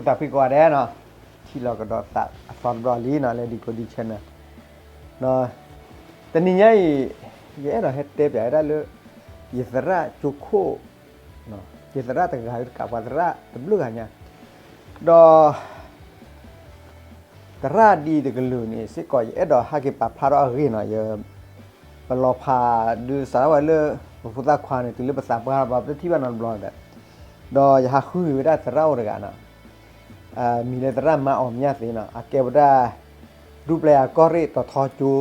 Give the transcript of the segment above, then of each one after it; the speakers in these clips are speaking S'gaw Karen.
တၢ်ဖံးကိးဂၤဒဲးနီၤ, ထံၣ်လိာ်ကဒီးသးအသီတဘျီလံနီၤ လၢ Decoding Channel နီၤ. တနံၤညါအံၤ ယအဲၣ်ဒိးဟဲတဲပၠးဝဲဒၣ်လၢ ယသရၣ်ကၠိခိၣ်, ယသရၣ်တဂၤတကး ပှၤသရၣ်တဘျုးဂၤညါ, ဒီး သရၣ်ဒ်တကလုာ်န့ၣ်စ့ၢ်ကီး ယအဲၣ်ဒိးဟဲက့ၤပာ်ဖျါထီၣ်အဂ့ၢ်နီၤ, ယ ပလီၤဖးဒုးစးထီၣ်ဝဲလၢ ပဖိသၣ်ခွါန့ၣ် တုၤလၢပသးပှၢ်ဘၣ် ပတထံၣ်ဘၣ်နီတဘျီဒီး, ဒီးယဟးဃုဂ့ၤဝဲဒၣ်သရၣ်အိၣ်တဂၤနီၤ, မံၤလၢသရၣ်မါအီၤမျၢ်သ့နီၤ, အကဲဝဲဒၣ် ဒူပျဲၢ်ယၤကီၢ်ရ့ၣ်တီၤထီကၠိ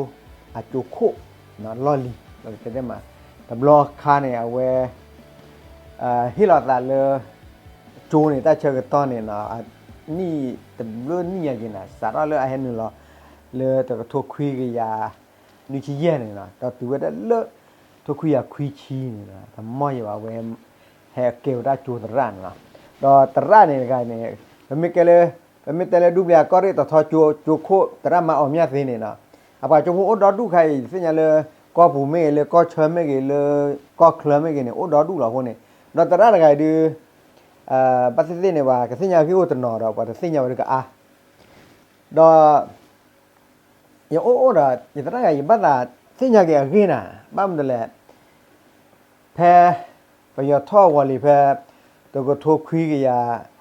အကၠိခိၣ် လီၢ်လံၤ, ပကတဲမး, တဘျီခါန့ၣ် အဝဲ ဟ့ၣ်လီၤသးလၢ ကၠိန့ၣ် တၢ်ဆၢကတီၢ်န့ၣ်နီၤ, နံၣ်တဘျုးနံၣ်ညါက့ၤနီၤ စးထီၣ်လၢအဟဲနုာ်လီၤ လၢတကထိခွံကယၤ နွံဆံယဲၢ်န့ၣ်နီၤ, ဒီးတုၤဝဲဒၣ်လၢ ထိခွံကယၤခွံဆံန့ၣ်နီၤ တမီၢ်ယံၤဘၣ် အဝဲ ဟဲကဲဝဲဒၣ်ကၠိသရၣ်န့ၣ်လီၤ. ဒီးသရၣ်န့ၣ်တဂၤန့ၣ် ပမ့ၢ်ကဲလၢ ပမ့ၢ်တဲလၢဒူပျဲၢ်ယၤကီၢ်ရ့ၣ်တီၤထီကၠိ ကၠိခိၣ်သရၣ်မါအီၤမျၢ်သ့န့ၣ်နီၤ, အပှၤကၠိဖိအိၣ်ဒီဒူၣ်ခါအံၤ သ့ၣ်ညါလၢ ကီၢ်ပူၤမ့ၢ်ဂ့ၤ လၢကီၢ်ဆၢမ့ၢ်ဂ့ၤ လၢကီၢ်ချၢမ့ၢ်ဂ့ၤန့ၣ် အိၣ်ဒီဒူၣ်လီၤအဃိန့ၣ်, ဒီးသရၣ်တဂၤအံၤဒုး ဘၣ်သ့ၣ်သ့ၣ်န့ၣ် ပှၤကသ့ၣ်ညါဂ့ၢ်အိၣ်တနီၤဒီး ပှၤတသ့ၣ်ညါဝဲဒၣ်ကအါ, ဒီး ယအိၣ်အိၣ်ဒီး ယသရၣ်တဂၤ ယဘၣ်သးသ့ၣ်ညါက့ၤအဂ့ၢ်နၤ, ဘၣ်မနုၤလဲၣ်, ဖဲ ပယီၤထီၣ်ဝီၤလံၤဖဲ တကထိခွံကယၤ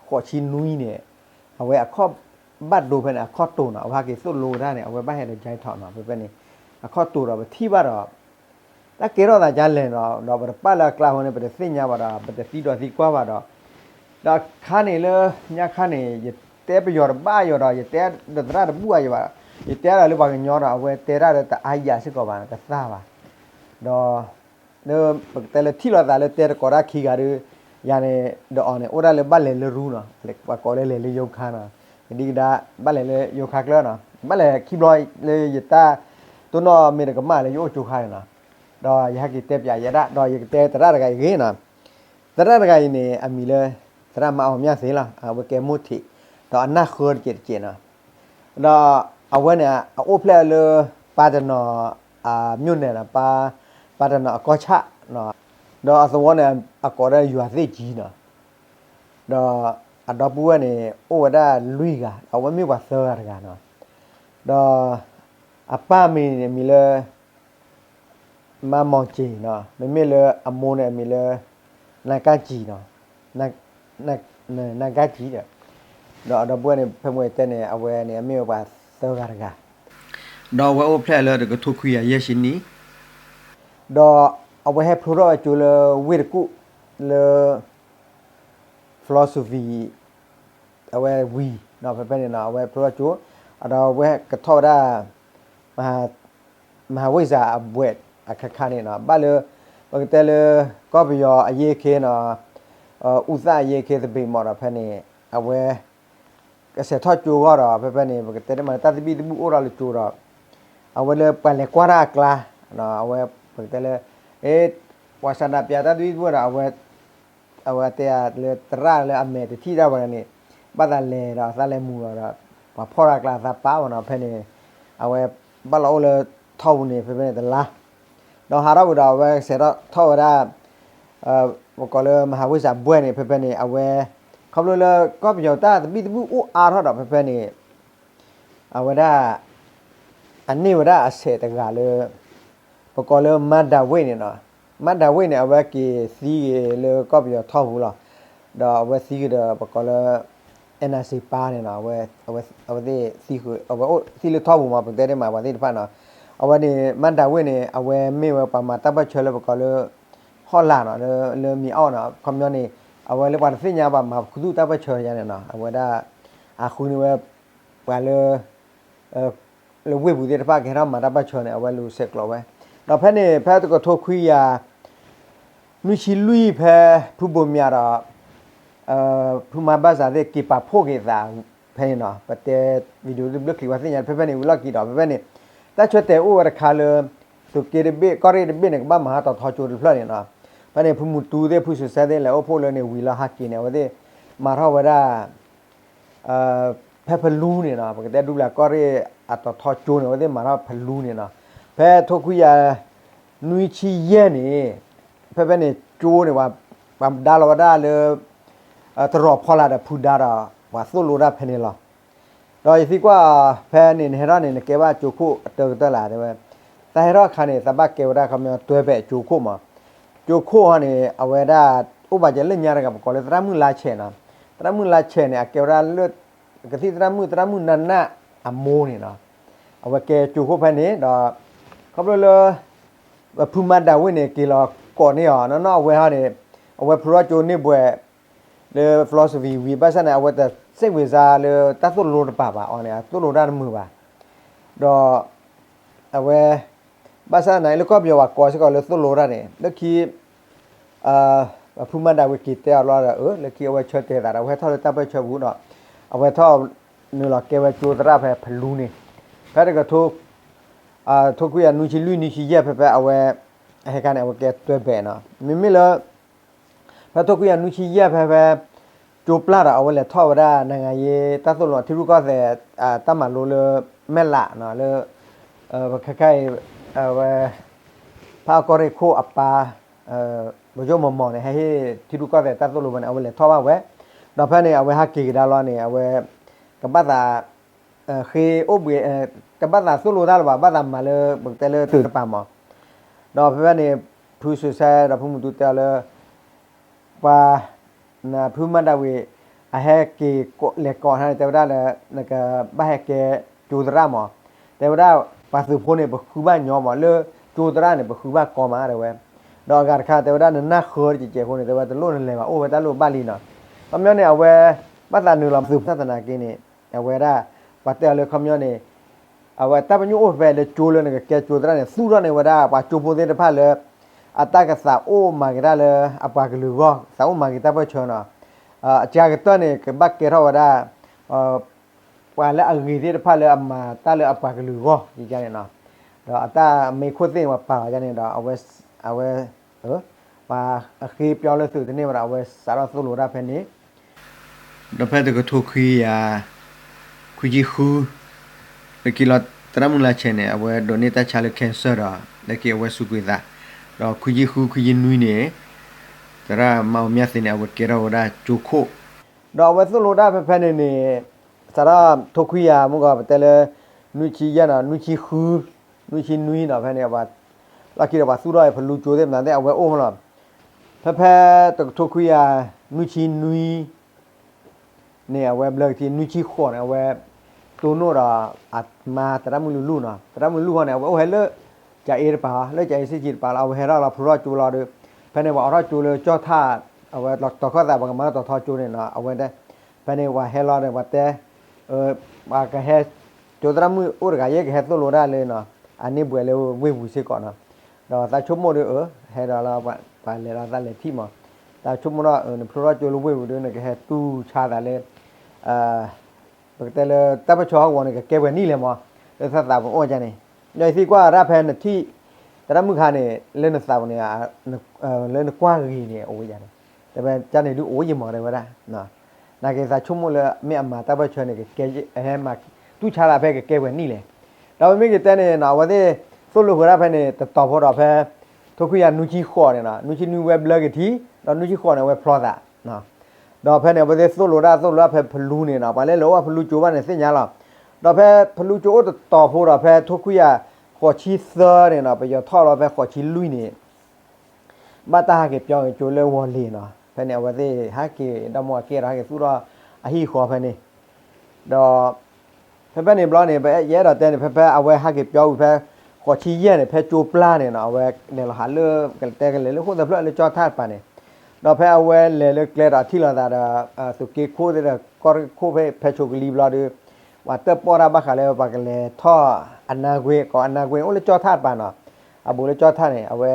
ဃိးဆံနွံန့ၣ်, အဝဲအခီၣ်ဘၣ်ဒိဖဲန့ၣ် အခီၣ်တိာ်နီၤ, အဝဲဟဲက့ၤသိၣ်လိဝဲဒၣ်န့ၣ် အဝဲဘၣ်ဟဲဒီး ကၠဲထီၣ်နီၤ ဖဲဖဲန့ၣ်, အခီၣ်တိာ်ဒီးပထံၣ်ဘၣ်ဒီး တၢ်ကဲထီၣ်သးဒ်လဲၣ်နီၤ, ဒီးပတပာ်လၢအကျါအဃိန့ၣ် ပတသ့ၣ်ညါဘၣ်ဒီး ပတသံဒီးသံကွၢ်ဘၣ်ဒီး, ဒီးခါန့ၣ်လၢညါခါန့ၣ် ယတဲပယီၤတဘၣ်ယိာ်ဒီး ယတဲဒီးသရၣ်တဘူၣ်အါယံၤဘၣ်, ယတဲဒီးလၢပှၤကညီဒီး အဝဲတဲတၢ်ဒီးတအါယၤစ့ၢ်ကီးဘၣ် တသၣ်ဘၣ်, ဒီး လၢပကတဲလၢထံၣ်လိာ်သးလၢတဲတကိးတၢ်ခံဂၤဒီး ယၤန့ၣ် ဒီးအီၤန့ၣ် အိၣ်ဒၣ်လၢဘၣ်လဲၤလၢရူနီၤ, ပှၤကိးလၢလဲၤလၢယိၤခါနီၤ, ကဒံကဒါ ဘၣ်လဲၤလၢယိၤခါကျၢၤနီၤ, ဘၣ်လဲၤခံဘျီလၢယတၢ်တိၢ်နီၣ်မ့ၢ်တကမၣ်လၢယအိၣ်ကၠိခါန့ၣ်နီၤ, ဒီးယဟဲက့ၤတဲပၠးယဲဒၣ် ဒီးယကတဲသရၣ်တဂၤအံၤဂ့ၢ်နီၤ, သရၣ်တဂၤအံၤန့ၣ် အမံၤလၢ သရၣ်မါအီၤမျၢ်သ့လီၤ, အဝဲကဲမိၢ်ထံး, ဒီးအနၢ်ဃၢတကဲးတကဲးနီၤ, ဒီးအဝဲန့ၣ် အအိၣ်ဖျဲၣ်လၢ ပၢ်တနီၤ အ မြို့နယ် နီၤ, ပၢ်တနီၤအကီၢ်ဆၣ်, ဒီးအသဝီန့ၣ် အကိးဒၣ်ယွၤသ့ၣ်ကံနီၤ, ဒီးအဒီပုၢ်ဝဲၢ်န့ၣ် အိၣ်ဝဲဒၣ်လွံၢ်ဂၤ, အဝဲမ့ၢ်ပှၤသၢဂၤတဂၤနီၤ, ဒီးအပၢ်မံၤန့ၣ် အမံၤလၢ မါမီၤစ့ၤနီၤ, မ့မ့ၢ်လၢအမိၢ်န့ၣ် အမံၤလၢ နကၣ်ကံနီၤ, နကၣ်ကံဒီး, ဒီးအဒီပုၢ်ဝဲၢ်န့ၣ် ဖဲမ့ၢ်တဲန့ၣ် အဝဲန့ၣ် အမ့ၢ်ဝဲပှၤသၢဂၤတဂၤ, ဒီးအဝဲအိၣ်ဖျဲၣ်လၢတကထိခွံကယၤယဲၢ်ဆံနံၣ်, ဒီးအဝဲဟဲဖျိထီၣ်ဝဲကၠိလၢဝ့ၢ်တကူၣ်လၢ philosophy အဝဲဝံၤနီၤ, ဖဲဖဲန့ၣ်နီၤ အဝဲဖျိထီၣ်ကၠိ, ဒီးအဝဲကထီၣ်ဝဲဒၣ် မဟာဝိဇ္ဇာ အဘွဲ့အခါခါန့ၣ်နီၤ, ဘၣ်လၢ ပကတဲလၢ ကီၢ်ပယီၤအရေးအခင်းနီၤ, ဦးသန့်အရေးအခင်းသဘျ့မးဒီး ဖဲန့ၣ် အဝဲ ကဆဲးထီၣ်ကၠိအဂီၢ်ဒီး ဖဲဖဲန့ၣ် ပကတဲတမး တၢ်သဘံၣ်သဘုၣ်အိၣ်ထီၣ်လၢကၠိဒီး အဝဲလၢပှၤလဲၤကွၢ်တၢ်အကျါ, အဝဲ ပကတဲလၢ အ့ ပှၤဆန္ဒပြ တၢ်သဘံၣ်သဘုၣ်ဒီး အဝဲတဲလၢသရၣ်လၢအမဲာ်တထံၣ်တၢ်ဝဲန့ၣ် ဘၣ်သးလဲၤဒီးသးလဲၤမူၤလီၤဒီး ပှၤဖီၣ်တၢ်အကျါသးပာ်ဝဲနီၤ, ဖဲန့ၣ် အဝဲဘၣ်လီၤအိၣ်လၢထီၣ်ပူၤန့ၣ် ဖဲဖဲန့ၣ်တလါ, ဒီးဟးထီၣ်ဝံၤဒီး အဝဲကဆဲးထီၣ်ထီၣ်ဝဲဒၣ် ပကိးလၢ မဟာဝိဇ္ဇာ ဘွဲ့န့ၣ် ဖဲဖဲန့ၣ် အဝဲ ခီဖျိလၢကီၢ်ပယီၤတၢ်သဘံၣ်သဘုၣ်အိၣ်အါထီၣ်ဒီး ဖဲဖဲန့ၣ် အဝဲဒၣ် အန့ၢ်ဝဲဒၣ်အဆဲးတဂၤလၢ ပကိးလၢ မါဒၤဝိတ် န့ၣ်နီၤ, မါဒၤဝိတ် န့ၣ် အဝဲက့ၤသံဂ့ၤလၢကီၢ်ပယီၤထီၣ်ပူၤလီၤ, ဒီးအဝဲသံက့ၤဒီး ပကိးလၢ အဲၣ်နၣ်စံးပၢ် န့ၣ်နီၤ, အဝဲသ့ၣ်သံဃုာ် အဝဲအိၣ်သံလၢထီၣ်ပူၤမး ပကတဲဒ်မး ပှၤသ့ၣ်တဖၣ်နီၤ, အဝဲန့ၣ် မါဒၤဝိတ် န့ၣ် အဝဲမ့ၢ်ဝဲပှၤမၤတၢ်ပၢၢ်ဆၢလၢပကိးလၢ ဟီၣ်လာ်နီၤ, လၢမံၤအီၣ်နီၤ, ခီပညီန့ၣ် အဝဲလၢပှၤတသ့ၣ်ညါဘၣ် မၤခူသူၣ်တၢ်ပၢၢ်ဆၢယါန့ၣ်နီၤ, အဝဲဒၣ် အဃုန့ၢ်ဝဲ ပှၤလၢ လၢဝ့ၢ်ပူၤသ့ၣ်တဖၣ် ကဟဲထီၣ်မၤတၢ်ပၢၢ်ဆၢန့ၣ် အဝဲလူၤဆဲးကျိးဝဲ, ဒီးဖဲန့ၣ် ဖဲတကထိခွံကယၤ နွံဆံလွံၢ် ဖဲဖုဘိးမၠးဒီး ဖုမါဘၣ်စးသ့ၣ် က့ၤပာ်ဖှိၣ်က့ၤသးဖဲန့ၣ်နီၤ, ပတဲ video တဘျုးချံး ပှၤသ့ၣ်ညါ ဖဲဖဲန့ၣ် ဝံၤလီၢ်ခံဒီး ဖဲဖဲန့ၣ် တၢ်ဆၢတဲာ်အိၣ်ဝဲတခါလၢ သုးက့တဘ့ၣ် ကီၢ်ရ့ၣ်တဘ့ၣ်န့ၣ် ကဘၣ်မၤဟးတီၤထီကၠိတဖျၢၣ်န့ၣ်နီၤ, ဖဲန့ၣ် ဖုမူတူသ့ၣ် ဖုစူၤစဲသ့ၣ် လဲၤအိၣ်ဖှိၣ်လၢန့ၣ် ဝံၤလီၤဟးက့ၤန့ၣ် အဝဲသ့ၣ် မၤထီၣ်ဝဲဒၣ် ဖဲဖလူန့ၣ်နီၤ, ပကတဲဒူပျဲၢ်ကီၢ်ရ့ၣ်အတီၤထီကၠိန့ၣ် အဝဲသ့ၣ်မၤထီၣ်ဖလူန့ၣ်နီၤ, ဖဲထိခွံကယၤ နွံဆံယဲၢ်န့ၣ် ဖဲဖဲန့ၣ်ကၠိန့ၣ် ပှၤဒါလီၤဝဲဒၣ်လၢ တရီးဖီလာ်ဒီးဖုဒါဒီး ပှၤသိၣ်လိတၢ်ဖဲန့ၣ်လီၤ. ဒီးယသံကွၢ်ဖဲန့ၣ် နဟဲထီၣ်န့ၣ် နကဲဘၣ်ကၠိခိၣ်အတၢကတၢၢ်လၢ် တဲဝဲ, တၢ်ဟဲထီၣ်အခါန့ၣ် သးဘၣ်ကဲဝဲဒၣ်ခီပညီ တွဲဖဲကၠိခိၣ်မး, ကၠိခိၣ်ဟီန့ၣ် အဝဲဒၣ် အိၣ်ဘၣ်ကဲလၢညါတဂၤ ပကိးလၢသရၣ်မုၣ်လါဆဲးနီၤ, သရၣ်မုၣ်လါဆဲးန့ၣ် အကဲဝဲဒၣ်လၢ ကသံၣ်သရၣ်မုၣ် သရၣ်မုၣ်နၢ်နၢ်အမိၢ်န့ၣ်နီၤ, အဝဲကဲကၠိခိၣ်ဖဲန့ၣ်ဒီး ခီဖျိလၢ ဖုမၤဒၤဝံးန့ၣ် က့ၤလီၤကိးန့ၢ်အီၤ နီၢ်နီၢ်အဝဲဟီန့ၣ် အဝဲဖျိထီၣ်ကၠိန့ၢ်ဘှဲး လၢ philosophy ဝံၤ ဘၣ်ဆၣ်န့ၣ် အဝဲတစိတ်ဝင်စားလၢတၢ်သိၣ်လိတပၤဘၣ်အီၤန့ၣ် အသိၣ်လိတၢ်တမုာ်ဘၣ်, ဒီး အဝဲ ဘၣ်ဆၣ်န့ၣ် လၢကီၢ်ပယီၤပှၤကိးစ့ၢ်ကီးလၢသိၣ်လိတၢ်န့ၣ် လၢခံ ဖုမၤဒၤဝံးက့ၤတဲအီၤလီၤဒီး အၢ လၢခံအဝဲဆၢတဲာ်သးဒီး အဝဲဟဲထီၣ်လၢတၢ်ပၢၢ်ဆၢပူၤဒီး အဝဲထီၣ်နုာ်လီၤကဲဝဲကၠိသရၣ်ဖဲဖလူန့ၣ်, ဖဲတကထိ ထိခွံကယၤနွံဆံလွံၢ် နွံဆံယဲၢ် ဖဲဖဲအဝဲ အဟဲခါန့ၣ် အဝဲကဲတွဲဖဲနီၤ မ့မ့ၢ်လၢ ဖဲထိခွံကယၤနွံဆံယဲၢ် ဖဲဖဲ ကၠိပျၢ်ဒီး အဝဲလဲၤထီၣ်ဝဲဒၣ် နိုင်ငံရေး တၢ်သိၣ်လိ ထံရူၢ်ကီၢ်သဲး တၢ်မၤလိလၢ မဲၢ်လး လၢ ခဲခါအံၤ အဝဲ ဖးအကီၢ်ရ့ၣ်ခိၣ်အပၢ် ပယိၣ်မီၤမီၤန့ၣ် ဟဲဟ့ၣ်ထံရူၢ်ကီၢ်သဲးတၢ်သိၣ်လိဖဲန့ၣ် အဝဲလဲၤထီၣ်ဘၣ်ဝဲ, ဒီးဖဲန့ၣ် အဝဲဟးက့ၤကဒါလီၤန့ၣ် အဝဲ ကဘၣ်သး ဃ့အိၣ်ဘှံး ကဘၣ်သးသိၣ်လိတၢ်လၢၤဘၣ် ဘၣ်သးမၤလၢ ပကတဲလၢသုးတပၤမး, ဒီးဖဲဖဲန့ၣ် ဖုစိၤဆဲဒီးဖုမူတူတဲအီၤလၢ ပှၤ ဖုမၤဒၤဝံး အဟဲက့ၤလဲၤကိးန့ၣ် တဲဝဲဒၣ်လၢ နကဘၣ်ဟဲကဲကၠိသရၣ်မး, တဲဝဲဒၣ် ပှၤသုးဖိန့ၣ် ပဃုဘၣ်ညီမး လၢကၠိသရၣ်န့ၣ် ပဃုဘၣ်ကီမး တဲဝဲ, ဒီးအဂၤတခါ တဲဝဲဒၣ် နနၢ်ဃၢတကဲးကဲးအဃိန့ၣ် တဲဝဲ တလိၣ်နလဲၤဘၣ် အိၣ်ဝဲတၢ်လိၣ်ဘၣ်လံနီၤ, ခီပညီန့ၣ် အဝဲ ဘၣ်သးနုာ်လီၤသုးဖိသနာ်က့န့ၣ် အဝဲဒၣ် ပှၤတဲအီၤလၢခီပညီန့ၣ် အဝဲတၢ်ပညိၣ်အိၣ်ဖဲလၢကၠိလၢနကကဲကၠိသရၣ်န့ၣ် သူၣ်ထီၣ်န့ၢ်ဝဲဒၣ် ပှၤကၠိဖိသ့ၣ်တဖၣ်လၢ အတၢ်ကသးအိၣ်မၤက့ၤတၢ်လၢအပှၤကလုာ်အဂီၢ် သးအိၣ်မၤက့ၤတၢ်ပၢၢ်ဆၢနီၤ, အကကတၢၢ်န့ၣ် ကဘၣ်ကဲထီၣ်ဝဲဒၣ် ပှၤလၢအဂ့ၤသ့ၣ်တဖၣ်လၢအမၤတၢ်လၢအပှၤကလုာ်အဂီၢ် ယကန့ၣ်နီၤ, ဒီးအတၢ်မ့ၢ်ခိၣ်သ့ၣ်န့ၣ် ပှၤပာ်လီၤယန့ၣ်ဒီး အဝဲ အဝဲ ပှၤအဃ့ပၠီလၢသုးတန့ၢ်ဘၣ်ဒီး အဝဲစးထီၣ်သိၣ်လိတၢ်ဖဲန့ၣ်, ဒီးဖဲတကထိခွံကယၤ ခွံဆံဃု လၢခံလီၤသရၣ်မုၣ်လါဆဲးန့ၣ် အဝဲဒိးန့ၢ်တၢ်ဆါလၢ cancer ဒီး လၢခံအဝဲစူးကွံာ်သး, ဒီးခွံဆံဃု ခွံဆံနွံန့ၣ် သရၣ်မၤအူမၠၣ်သ့န့ၣ် အဝဲကဲထီၣ်ဝဲဒၣ်ကၠိခိၣ်, ဒီးအဝဲသိၣ်လိတၢ်ဖဲဖဲန့ၣ်န့ၣ် စးထီၣ်ထိခွံကယၤမ့ၢ်ဂီၤ ပတဲလၢ နွံဆံယဲၢ်နီၤ နွံဆံဃု နွံဆံနွံနီၤ ဖဲန့ၣ် လီၢ်ခံဒီးပှၤသူၣ်ထီၣ်အံၤ ဖလူကၠိသ့ၣ်မနုၤသ့ၣ် အဝဲအိၣ်မးလီၤ, ဖဲဖဲတကထိခွံကယၤ နွံဆံနွံ န့ၣ် အဝဲဘျၢကထံ နွံဆံဃိးန့ၣ် အဝဲ တိၢ်နီၣ်ဒီး အမါသရၣ်မုၣ်လူလူနီၤ သရၣ်မုၣ်လူလူဃီန့ၣ် အဝဲအိၣ်ဟဲလၢ ကၠၤအ့တပၤ လၢကၠၤအ့စ့ၣ်ကၠံတပၤလီၤ အဝဲဟဲထီၣ်လီၤဖျိထီၣ်ကၠိလီၤဒီး ဖဲန့ၣ် ပှၤအိးထီၣ်ကၠိလၢကၠီၣ်ထၣ် အဝဲတီၤခီၣ်သး ပှၤကမၤလၢတီၤထီကၠိန့ၣ်နီၤ အဝဲ ဖဲန့ၣ် ပှၤဟဲလီၤဒီး ပှၤတဲ ပှၤကဟဲ ကၠိသရၣ်မုၣ်အိၣ်တဂၤ ယဲကဟဲသိၣ်လိတၢ်လၢနီၤ အန့ၢ်ဘှဲးလၢဝ့ၢ်ပူၤစ့ၢ်ကီးနီၤ ဒီးသးဆိကမိၣ်ဒီး အၢ ဟဲဒီးလီၤ ပှၤလဲၤလီၤသးလဲၤထံၣ်မး သးဆိကမိၣ်ဒီး နဖျိထီၣ်ကၠိလၢဝ့ၢ်ပူၤဒီး နကဟဲတူၢ်ဆါသးလၢ ပကတဲလၢတၢ်ပၢၢ်ဆၢဟီၣ်ကဝီၤန့ၣ် ကကဲပှဲၤနံၣ်လဲၣ်မး လၢသးသးပအိၣ်ကန့ၣ် ဒီးယသံကွၢ်ရၣ်ဖဲနထံၣ် သရၣ်မုၣ်ခါန့ၣ် လၢနသးပူၤန့ၣ် လၢနကွၢ်ဂ့ၤန့ၣ် အိၣ်ဝဲယၤန့ၣ် တဲဝဲကန့ၣ်ဒုးအိၣ်ယမၤတဲဝဲဒၣ် နာ်က့သးဆိကမိၣ်လၢ မ့ၢ်အမၤတၢ်ပၢၢ်ဆၢန့ၣ် ကကဲ ဟဲမၤ တူၢ်ဆါသးဖဲကကဲပှဲၤနံၣ်လဲၣ် ဒီးပမ့ၢ်ကတဲန့ၣ်နီၤ အဝဲသ့ၣ်သိၣ်လိဃုာ်ဒၣ်ဖဲန့ၣ် တတီၤဖိဒီးဖဲ ထိခွံကယၤနွံဆံဃိးန့ၣ်နီၤ နွံဆံနွံဝဲဘျၢကထံ ဒီးနွံဆံဃိးန့ၣ် အဝဲဖျီသး ဒီးဖဲန့ၣ် အဝဲသ့ၣ်သိၣ်လိတၢ်သိၣ်လိဖဲဖလူန့ၣ်နီၤ ပှၤလၢလဲၤအိၣ်ဖလူကၠိဘၣ်န့ၣ်သ့ၣ်ညါလီၤ ဒီးဖဲဖလူကၠိအိၣ်တတီၤဖိဒီးဖဲထိခွံကယၤဃိးဆံသၢန့ၣ်နီၤ ပယီၤထီၣ်လီၤဖဲဃိးဆံလွံၢ်န့ၣ် ဘၣ်တၢ်ဟးက့ၤပၠီက့ၤကၠိလၢဝီၤလ့ၤနီၤ ဖဲန့ၣ် အဝဲသ့ၣ်ဟးက့ၤဒီမါဝၤကဲဒီး ဟဲက့ၤသူၣ်ထီၣ်အဟံၣ်အဃီဖဲန့ၣ် ဒီး ဖဲဖဲန့ၣ်ဘျီန့ၣ် ပယအဲၣ်ဒိးတဲန့ၣ် ဖဲဖဲအဝဲဟးက့ၤပၠီဝံၤဖဲ ဃိးဆံယဲၢ်န့ၣ် ဖဲကၠိပျၢ်န့ၣ်နီၤ အဝဲလဲၤလီၤဟးလၢ ကတဲကလဲၤလၢဃိၣ်သၢဖျၢၣ်လၢကၠီၣ်ထၣ်တပၤန့ၣ် ဒီးဖဲအဝဲလဲၤလၢကျဲဒီးထံၣ်လိာ်သးဒီး သုးက့ခိၣ်သ့ၣ်ဒီး ကီၢ်ရ့ၣ်ခိၣ်ဖဲ ဖဲဆိကလံဘျီဒီး ပှၤတၢၣ်ပီၣ်တၢ်ဘၣ်ဃးလၢပှၤကလဲၤထီၣ် အနါကွ့ ကိးအနါကွ့န့ၣ် အိၣ်လၢကၠီၣ်ထၣ်တပၤနီၤ အဘူးလၢကၠီၣ်ထၣ်န့ၣ် အဝဲ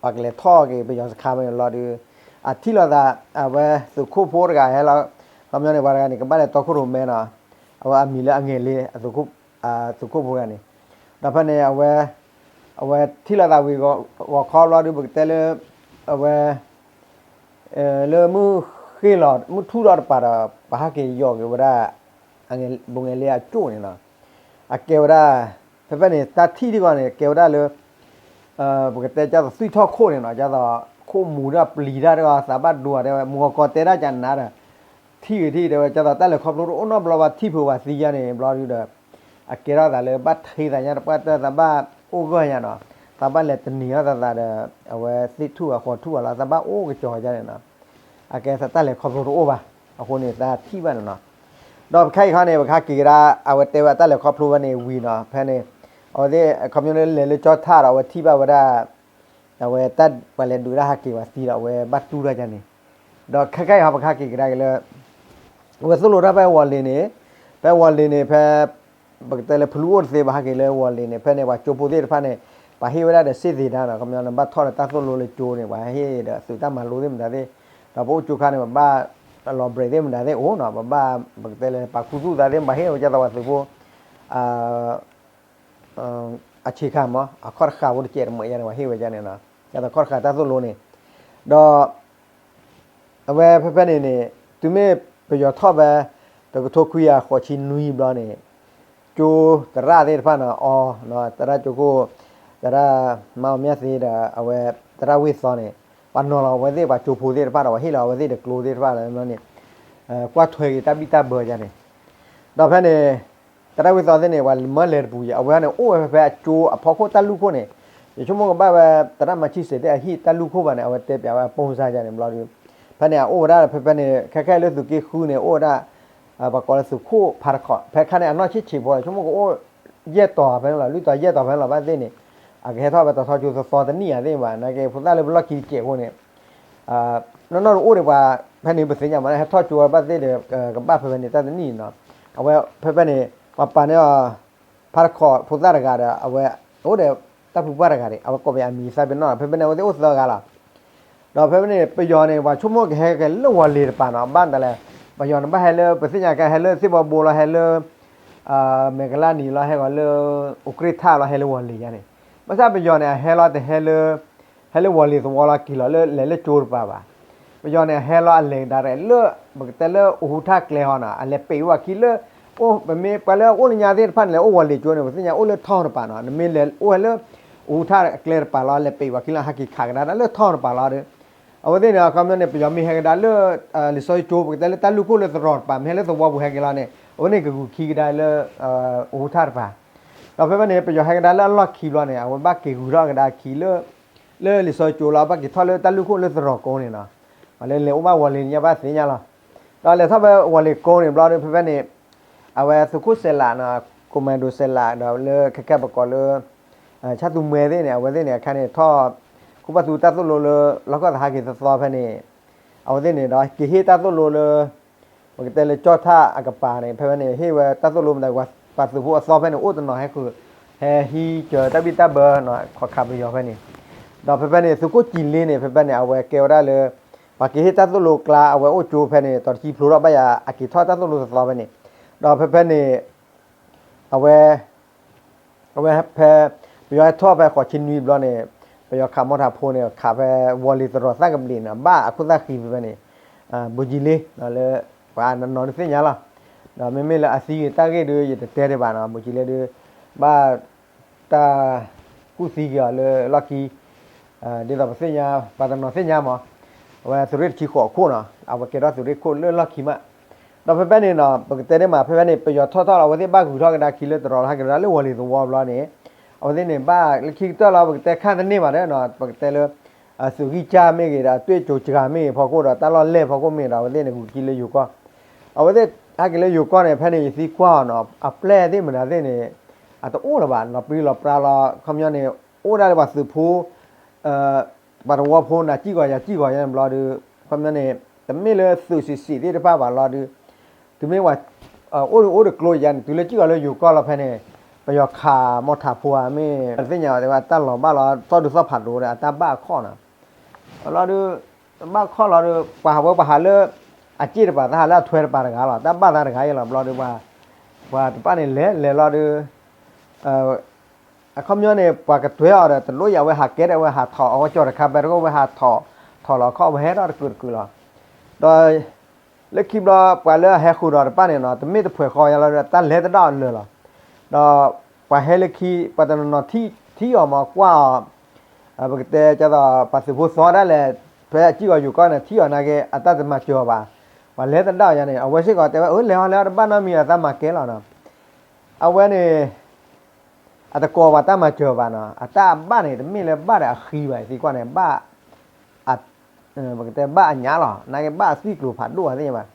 ပှၤကလဲၤထီၣ်က့ၤပယီၤစခါဖဲန့ၣ်လီၤဒီး အထံၣ်လိာ်သး အဝဲသုးခိၣ်ဖိတဂၤဟဲလီၤ ခီပညီန့ၣ် ပှၤတဂၤန့ၣ် ကဘၣ်လဲၤတီခိၣ်ရိၣ်မဲနီၤ အဝဲအမံၤလၢအငဲၤလ့ သုးခိၣ်ဖိတဂၤန့ၣ် ဒီးဖဲန့ၣ် အဝဲ အဝဲထံၣ်လိာ်သးဝံၤဂီၤခီဘျီဒီး ပကတဲလၢ အဝဲ လၢမုၢ်ဃ့ၢ်လီၤ မုၢ်ထူၣ်ထီၣ်တပၤဒီး ပှၤဟးက့ၤယီၤက့ၤဝဲဒၣ် အငဲၤ ဘူးငဲၤလ့အကၠိၣ်န့ၣ်နီၤ အကဲဝဲဒၣ် ဖဲဖဲန့ၣ် တၢ်ထံၣ်တဂီၤန့ၣ် ကဲဝဲဒၣ်လၢ ပကတဲဒ်သိးသွံၣ်ထီၣ်ခိၣ်န့ၣ်နီၤ ဒ်သိး ခိၣ်မူၤဒီးပျံၤတၢ်တဂီၤ သးဘၣ်ဒိအတဲဝဲ မုၢ်ဂီၤကီတဲဒၣ်ကနၤဒီး ထံ ထံၣ်ဂ့ၤထံၣ် တဲဝဲ ကသိးတၢ်လဲၤခီဖျိတအိၣ်နီတဘျီဘၣ် ထံၣ်ဖုးဝဲသံယါန့ၣ် ဘျီဒုဒီး အကဲထီၣ်သးလၢဘၣ်ထံသးညါတပှၢ်တၢၢ် သးဘၣ်အိၣ်ဂၢၢ်ညါနီၤ, သးဘၣ်လဲၤတနံၤအီၣ်သးသးဒီး အဝဲသ့ၣ်ထူၣ်အဃီထူၣ်အလီၤ သးဘၣ်အိၣ်ကစီၤယါန့ၣ်နီၤ, အကဲသးတၢ်လဲၤခီဖျိတအိၣ်ဘၣ်, အဃိန့ၣ် သးထံၣ်ဘၣ်န့ၣ်နီၤ, ဒီးပခဲအံၤခီန့ၣ် ပကဟဲက့ၤကဒါ အဝဲတဲဝဲအတၢ်လဲၤခီဖျိဝဲန့ၣ်ဝံၤနီၤ, ဖဲန့ၣ် အဝဲသ့ၣ် အခီပညီလၢလဲၤလၢကၠီထၣ်ဒီး အဝဲထံၣ်ဘၣ်ဝဲဒၣ် အဝဲတၢ်ပှၤလဲၤဒုးဒၣ်ဟးက့ၤဝဲသံဒီး အဝဲဘၣ်တူၢ်ထီၣ်ယါန့ၣ်, ဒီးခဲခဲအံၤဟီ ပကဟဲက့ၤကဒါက့ၤလၢ အဝဲသိၣ်လိတၢ်ဖဲဝီၤလ့ၤန့ၣ်, ဖဲဝီၤလ့ၤန့ၣ် ဖဲ ပကတဲလၢဖလူအိၣ်တသ့ဘၣ် ဟဲက့ၤလၢဝီၤလ့ၤန့ၣ် ဖဲန့ၣ် ပှၤကၠိဖိသ့ၣ်တဖၣ်န့ၣ် ပှၤဟ့ၣ်ဝဲဒၣ်ဒီးစ့ၣ်သ့ၣ်ဒါနီၤ, ခီပညီနဘၣ်ထီၣ်ဒီးတၢ်သိၣ်လိလၢကၠိန့ၣ် ပှၤဟ့ၣ်ဒီးသုးတၢ်မၤလိသ့ၣ်မတၤသ့ၣ်, ဒီးပအိၣ်ကၠိခါန့ၣ် ပဘၣ်လီၤ break သ့ၣ်မတၤသ့ၣ်အိၣ်နီၤ, ပဘၣ် ပကတဲလၢပာ်ခူသူၣ်သးသ့ၣ် ပှၤဟ့ၣ်ဝဲကသိးပှၤသုးဖိ အဆ့ခါမး အခီၣ်တဃာ်ဖိတကဲးတမှဲးယါန့ၣ် ပှၤဟ့ၣ်ဝဲယါန့ၣ်နီၤ, ကသိးခီၣ်တဃာ်တၢ်သိၣ်လိန့ၣ်, ဒီး အဝဲဖဲဖဲန့ၣ်န့ၣ် တုၤမ့ၢ်ပယီၤထီၣ်ဖဲ တကထိခွံကယၤဃိးဆံနွံဘျီန့ၣ် ကၠိသရၣ်သ့ၣ်တဖၣ်န့ၣ် အီ သရၣ်ကၠိခိၣ် သရၣ်မၤအီၤမၠၢ်သ့ဒီး အဝဲသရၣ်ဝ့ၢ်သီန့ၣ် ပှၤနီၤလီၤအဝဲသ့ၣ် ပှၤကၠိဖိသ့ၣ်တဖၣ်ဒီး ပှၤဟ့ၣ်လီၤအဝဲသ့ၣ်ဒီးကျိသ့ၣ်တဖၣ်လၢန့ၣ် ကွၢ်ထွဲက့ၤတၢ်ဘံၣ်တၢ်ဘၢယါန့ၣ်, ဒီးဖဲန့ၣ် သရၣ်ဝ့ၢ်သီသ့ၣ်န့ၣ် ပှၤမၢလဲၤတပူၤယါ အဝဲန့ၣ် အိၣ်ဝဲဖဲဖဲအကၠိအဖီခိၣ်တၢ်လူၢ်ခိၣ်န့ၣ်, ယဆိကမိၣ်ကဘၣ်ဝဲ သရၣ်မၤဆံၣ်စဲးသ့ၣ်အဟံၣ်တၢ်လူၢ်ခိၣ်ဘၣ်န့ၣ် အဝဲတဲပၠးဝဲအပိၢ်စါယါန့ၣ်ဘျီဒီး ဖဲန့ၣ် အအိၣ်ဝဲဒၣ်ဖဲဖဲန့ၣ် ခဲခဲလၢသုးက့ဃုန့ၣ် အိၣ်ဝဲဒၣ် ပှၤကိးလၢသုးခိၣ်ဖးတခီး ဖဲခါန့ၣ် အနီၢ်ဆံၣ်ဆံးဖိ ဆိကမိၣ်ကအိၣ် ယဲၢ်တီၤဖဲန့ၣ်လီၤ လွံၢ်တီၤယဲၢ်တီၤဖဲန့ၣ်လီၤ ဘၣ်သ့ၣ်န့ၣ် အကဟဲထီၣ်ဖဲတီၤထီကၠိသီသီတနံၣ်ဧါသ့ၣ်ဘၣ် နာ်က့ဖိသၣ်လၢပလီၢ်ခံတစဲးဖိန့ၣ် နီၢ်နီၢ်တအိၣ်ဒီးပှၤ ဖဲန့ၣ်ပသ့ၣ်ညါမး ဟဲထီၣ်ကၠိဝဲဘၣ်သ့ၣ်ဒီး ကဘၣ်ဖဲဖဲန့ၣ်တၢ်တနံၣ်နီၤ, အဝဲဖဲဖဲန့ၣ် ပှၤပာ်န့ၢ်အီၤ ဖးတခီးဖိသၣ်တဂၤဒီး အဝဲ အိၣ်ဒီးတၢ်ဖုပှၢ်တဂၤန့ၣ် အဝဲကိးပယၤမံၤသၣ်ပ့ၤနီၣ် ဖဲဖဲန့ၣ် အဝဲသ့ၣ်အိၣ်သၢဂၤလီၤ. ဒီးဖဲဖဲန့ၣ် ပယီၤန့ၣ် ပှၤဆိကမိၣ်ကဟဲက့ၤလၢဝီၤလ့ၤတပၤနီၤ ဘၣ်မတၤလဲၣ်, ပယီၤန့ၣ်ဘၣ်ဟဲလၢ ပသ့ၣ်ညါကဟဲလၢသ့ၣ်ဘီဘိလီၤ ဟဲလၢ မဲာ်ကလါနံၤလီၤ ဟဲဂီၤလၢ အိၣ်ကြ့ၢ်ထၣ်လီၤ ဟဲလၢဝီၤလ့ၤယါန့ၣ်, ဘၣ်ဆၣ်ပယီၤန့ၣ် အဟဲလီၤတဟဲလၢ ဟဲလၢဝီၤလ့ၤသဝီလီၤ က့ၤလီၤလၢလဲၤလၢကၠိတပၤဘၣ်. ပယီၤန့ၣ် အဟဲလီၤအလဲၤဒၣ်ရဲၣ်လၢ ပကတဲလၢအိၣ်ဟူးထၣ်ကျဲဟီနီၤ အလဲၤပံးဝဲအခံလၢ အိၣ် ပမ့ၢ်ပှၤလၢအအိၣ်လၢညါသ့ၣ်တဖၣ်န့ၣ် လဲၤအိၣ်ဝီၤလ့ၤကၠိန့ၣ် ပသ့ၣ်ညါအိၣ်လၢထီၣ်တပၤနီၤ နမ့ၢ်လဲၤအိၣ်ဝဲလၢ အိၣ်ဟူးထၣ်အကျဲတပၤလီၤ လဲၤပံးဝဲအခံလၢဟဲက့ၤခးကဒါလၢထီၣ်တပၤလီၤဒီး အဝဲသ့ၣ်န့ၣ် အခီပညီန့ၣ် ပယီၤမ့ၢ်ဟဲကဒါလၢ လံာ်စီဆှံကၠိ ပကတဲလၢတၢ်လူၢ်ခိၣ်လၢသရိာ်တပၤ မ့ၢ်ဟဲလၢသဝီပူၤဟဲက့ၤလီၤန့ၣ် အဝဲန့ၣ်ကဂုာ်ခံကဒါလၢ အိၣ်ဟူးထၣ်တပၤ ဒီးဖဲဖဲန့ၣ် ပယီၤဟဲကဒါလၢအလီၢ်ခံဘျီန့ၣ် အဝဲဘၣ်က့ၤဂုာ်ထီၣ်ကဒါခံလၢ လၢလံာ်စီဆှံကၠိလီၤ ဘၣ်က့ၤထီၣ်လၢတၢ်လူၢ်ခိၣ်လၢသရိာ်ကိးန့ၣ်နီၤ, ပှၤလၢလဲၤအိၣ်ဘၣ်ဝီၤလ့ၤညါဘၣ်သ့ၣ်ညါလီၤ. ဒီးလဲၤထီၣ်ဖဲဝီၤလ့ၤကိးန့ၣ်ဘျီဒီး ဖဲဖဲန့ၣ် အဝဲသုးခိၣ်စဲးလးနီၤ ကိးမၤဒိးစဲးလး ဒီးလၢခဲကဲပကိးလၢ ဆၣ်သူမှဲသ့ၣ်န့ၣ် အဝဲသ့ၣ်န့ၣ် အခါန့ၣ်ထီၣ် ခိၣ်ဘၣ်သူတၢ်သိၣ်လိလၢ လီၢ်ကီၢ်သဟးက့ၤသီသီဖဲန့ၣ် အဝဲသ့ၣ်န့ၣ်ဒီး က့ၤဟ့ၣ်တၢ်သိၣ်လိလၢ ပကတဲလၢကၠီၣ်ထၣ်အကပၤန့ၣ် ဖဲဖဲန့ၣ် ဟ့ၣ်ဝဲတၢ်သိၣ်လိမတၤ ပှၤသုးဖိအသီဖဲန့ၣ် အိၣ်တနီၤဟဲဃုာ် ဟဲဟံးစၢၤတၢ်ဘံၣ်တၢ်ဘၢနီၤ ခိးခးပယီၤဖဲန့ၣ်, ဒီးဖဲဖဲန့ၣ် သုးခိၣ်ကၠံလ့န့ၣ် ဖဲဖဲန့ၣ် အဝဲကဲဝဲဒၣ်လၢ ပှၤက့ၤဟ့ၣ်တၢ်သိၣ်လိကျါ အဝဲအိၣ်ကၠိဖဲန့ၣ် တီၤတဆံဖျိထီၣ်ဘၣ်ယၤ အက့ၤထီၣ်တၢ်သိၣ်လိသသီဖဲန့ၣ်, ဒီးဖဲဖဲန့ၣ် အဝဲ အဝဲဖဲ ပယီၤဟဲထီၣ်ဖဲဃိးဆံနွံဘျီန့ၣ် ပယီၤခးမီထးဖိန့ၣ် ခးဖဲဝီၤလ့ၤသရိာ်သၣ်ကဘျံးန့ၣ် ဘၣ်အခိၣ်သၣ်ဃံဖဲဖဲန့ၣ် ဘိကၠံလ့ လၢ ပှၤနီၤနီၤဒုးသ့ၣ်ညါလီၤ. ဒီးမ့မ့ၢ်လၢအသံဂ့ၤတၢ်ဂ့ၢ်ဒုး ယတတဲဒံးဘၣ်နီၤ ဘိကၠံလ့ဒုး ဘၣ် တၢ်ကူၣ်သံက့ၤအီၤလၢလီၢ်ခံ ဒ်သိးပသ့ၣ်ညါ ပှၤတနီၤသ့ၣ်ညါမး အဝဲသုးရ့ၣ်တဆံဃိးအခိၣ်နီၤ အဝဲကဲထီၣ်သုးရ့ၣ်ခိၣ်လၢလီၢ်ခံမး ဒီးဖဲဖဲန့ၣ်နီၤ ပကတဲဒ်မး ဖဲဖဲန့ၣ် ပယီၤထီၣ်ထီၣ်လီၤ အဝဲသ့ၣ်ဘၣ်ဂုၤထီၣ်ကဒါခံလၢတရီၤလၢဟဲက့ၤလၢလၢဝီၤလ့ၤသဝီဘျီန့ၣ် အဝဲသ့ၣ်န့ၣ် ဘၣ်လၢခံကတၢၢ်လီၤ ပကတဲခါတန့ၢ်ဘၣ်ဒီးနီၤ ပကတဲလၢ သုးဂံၢ်စၢ်မ့ၢ်ဂ့ၤဒီး အတွေ့အကြုံစှၤမ့ၢ်ဂ့ၤဖီခိၣ်ဒီး တၢ်လီၢ်လဲၢ်ဖီခိၣ်မ့ၢ်ဒီး အဝဲသ့ၣ်န့ၣ်ဂုၤကံလၢယိၤကီၢ် အဝဲသ့ၣ်ဟဲက့ၤလၢယိၤကီၢ်န့ၣ် ဖဲန့ၣ် ယသံကွၢ်အီၤနီၤ အပျဲၢ်သ့ၣ်မနုၤသ့ၣ်န့ၣ် အတအိၣ်လၢၤဘၣ် လီၤပြံလီၤပြါလီၤ ခီပညီန့ၣ် အိၣ်ဒၣ်လၢပှၤသုးဖိ ပှၤသဝီဖိနၤစံၣ်ဂီၤယၤစံၣ်ဂီၤယါန့ၣ်ဘျီဒီး ခီပညီန့ၣ် တမ့ၢ်လၢသုးစံးစံးသ့ၣ်တဖၣ်ဘၣ်လီၤဒီး တုၤမ့ၢ်ပှၤ အိၣ်ဒုးအိၣ်ဒုးကျိယါန့ၣ် တုၤလၢစံၣ်ဂီၤလၢယိၤကီၢ်လီၤဖဲန့ၣ် ပယီၤခးမီထးဖိဧါမ့ၢ် တသ့ၣ်ညါဘၣ်တဲဝဲ အတၢ်လီၤဘၣ်လီၤ သီၣ်ဒုးသီၣ်ဖးဒိၣ်ဒီး အတၢ်ဘၣ်အခီၣ်နီၤ လီၤဒုး ဘၣ်အခီၣ်လီၤဒီး ပှၤဟးဝဲပှၤဟးလၢ အစ့ၣ်တပၤ သးဟးလၢအထွဲတပၤတဂၤလီၤ တၢ်ဘၣ်သးတဂၤအံၤလီၤ ဘျီဒီး ပှၤတဖၣ်န့ၣ် လဲၤလဲၤလီၤဒီး အခီပညီန့ၣ် ပှၤကတွဲအီၤဒီး တလိၣ်ယၤဝဲဟးကဲဒၣ်ဝဲဟးထီၣ် အဝဲကၠီၤတခါ ပဲတကိၣ်ဝဲဟးထီၣ် ထီၣ်လီၤအခီၣ် ဝဲဟဲထီၣ်တကုာ်တကုာ်လီၤ. ဒီး လၢခံဘျီ ပှၤလၢအဟဲဃုာ်ဒီးတဖၣ်န့ၣ်နီၤ တမ့ၢ်တဖှဲးဃီယါလီၤဒီး တၢ်လဲၤတဒၣ်အီၤလၢာ်လီၤ. ဒီးပှၤဟဲလၢခံ ပှၤတနီၤနီၤထံၣ်အီၤမးကွၢ်အီၤ ပကတဲကသိး ပှၤသုးဖိသီဒၣ်လဲာ် ဖဲအစံၣ်ဂီၤယိၤကီၢ်န့ၣ် ထံၣ်အီၤနာ်က့ အတၢ်တမၤစၢၤအီၤဘၣ်. ပှၤလဲၤသဒၣ်အီၤယါန့ၣ် အဝဲစ့ၢ်ကီးတဲဝဲ အၢ လဲၤအီၤလဲၤအီၤတဘၣ်နီတမံၤ အသးမၤကဲလီၤနီၤ. အဝဲန့ၣ် အတကိးပှၤတၢ်မၤစၢၤဘၣ်နီၤ, အတၢ်အဘၣ်န့ၣ် တမ့ၢ်လၢဘၣ်ဒီးအဃံဘၣ် သံကွၢ်န့ၣ် ဘၣ် ပကတဲဘၣ်အညၣ်လီၤ, နာ်က့ဘၣ်အသွံၣ်ကျိၤဖးဒိၣ်အသ့ၣ်ညါဘၣ်.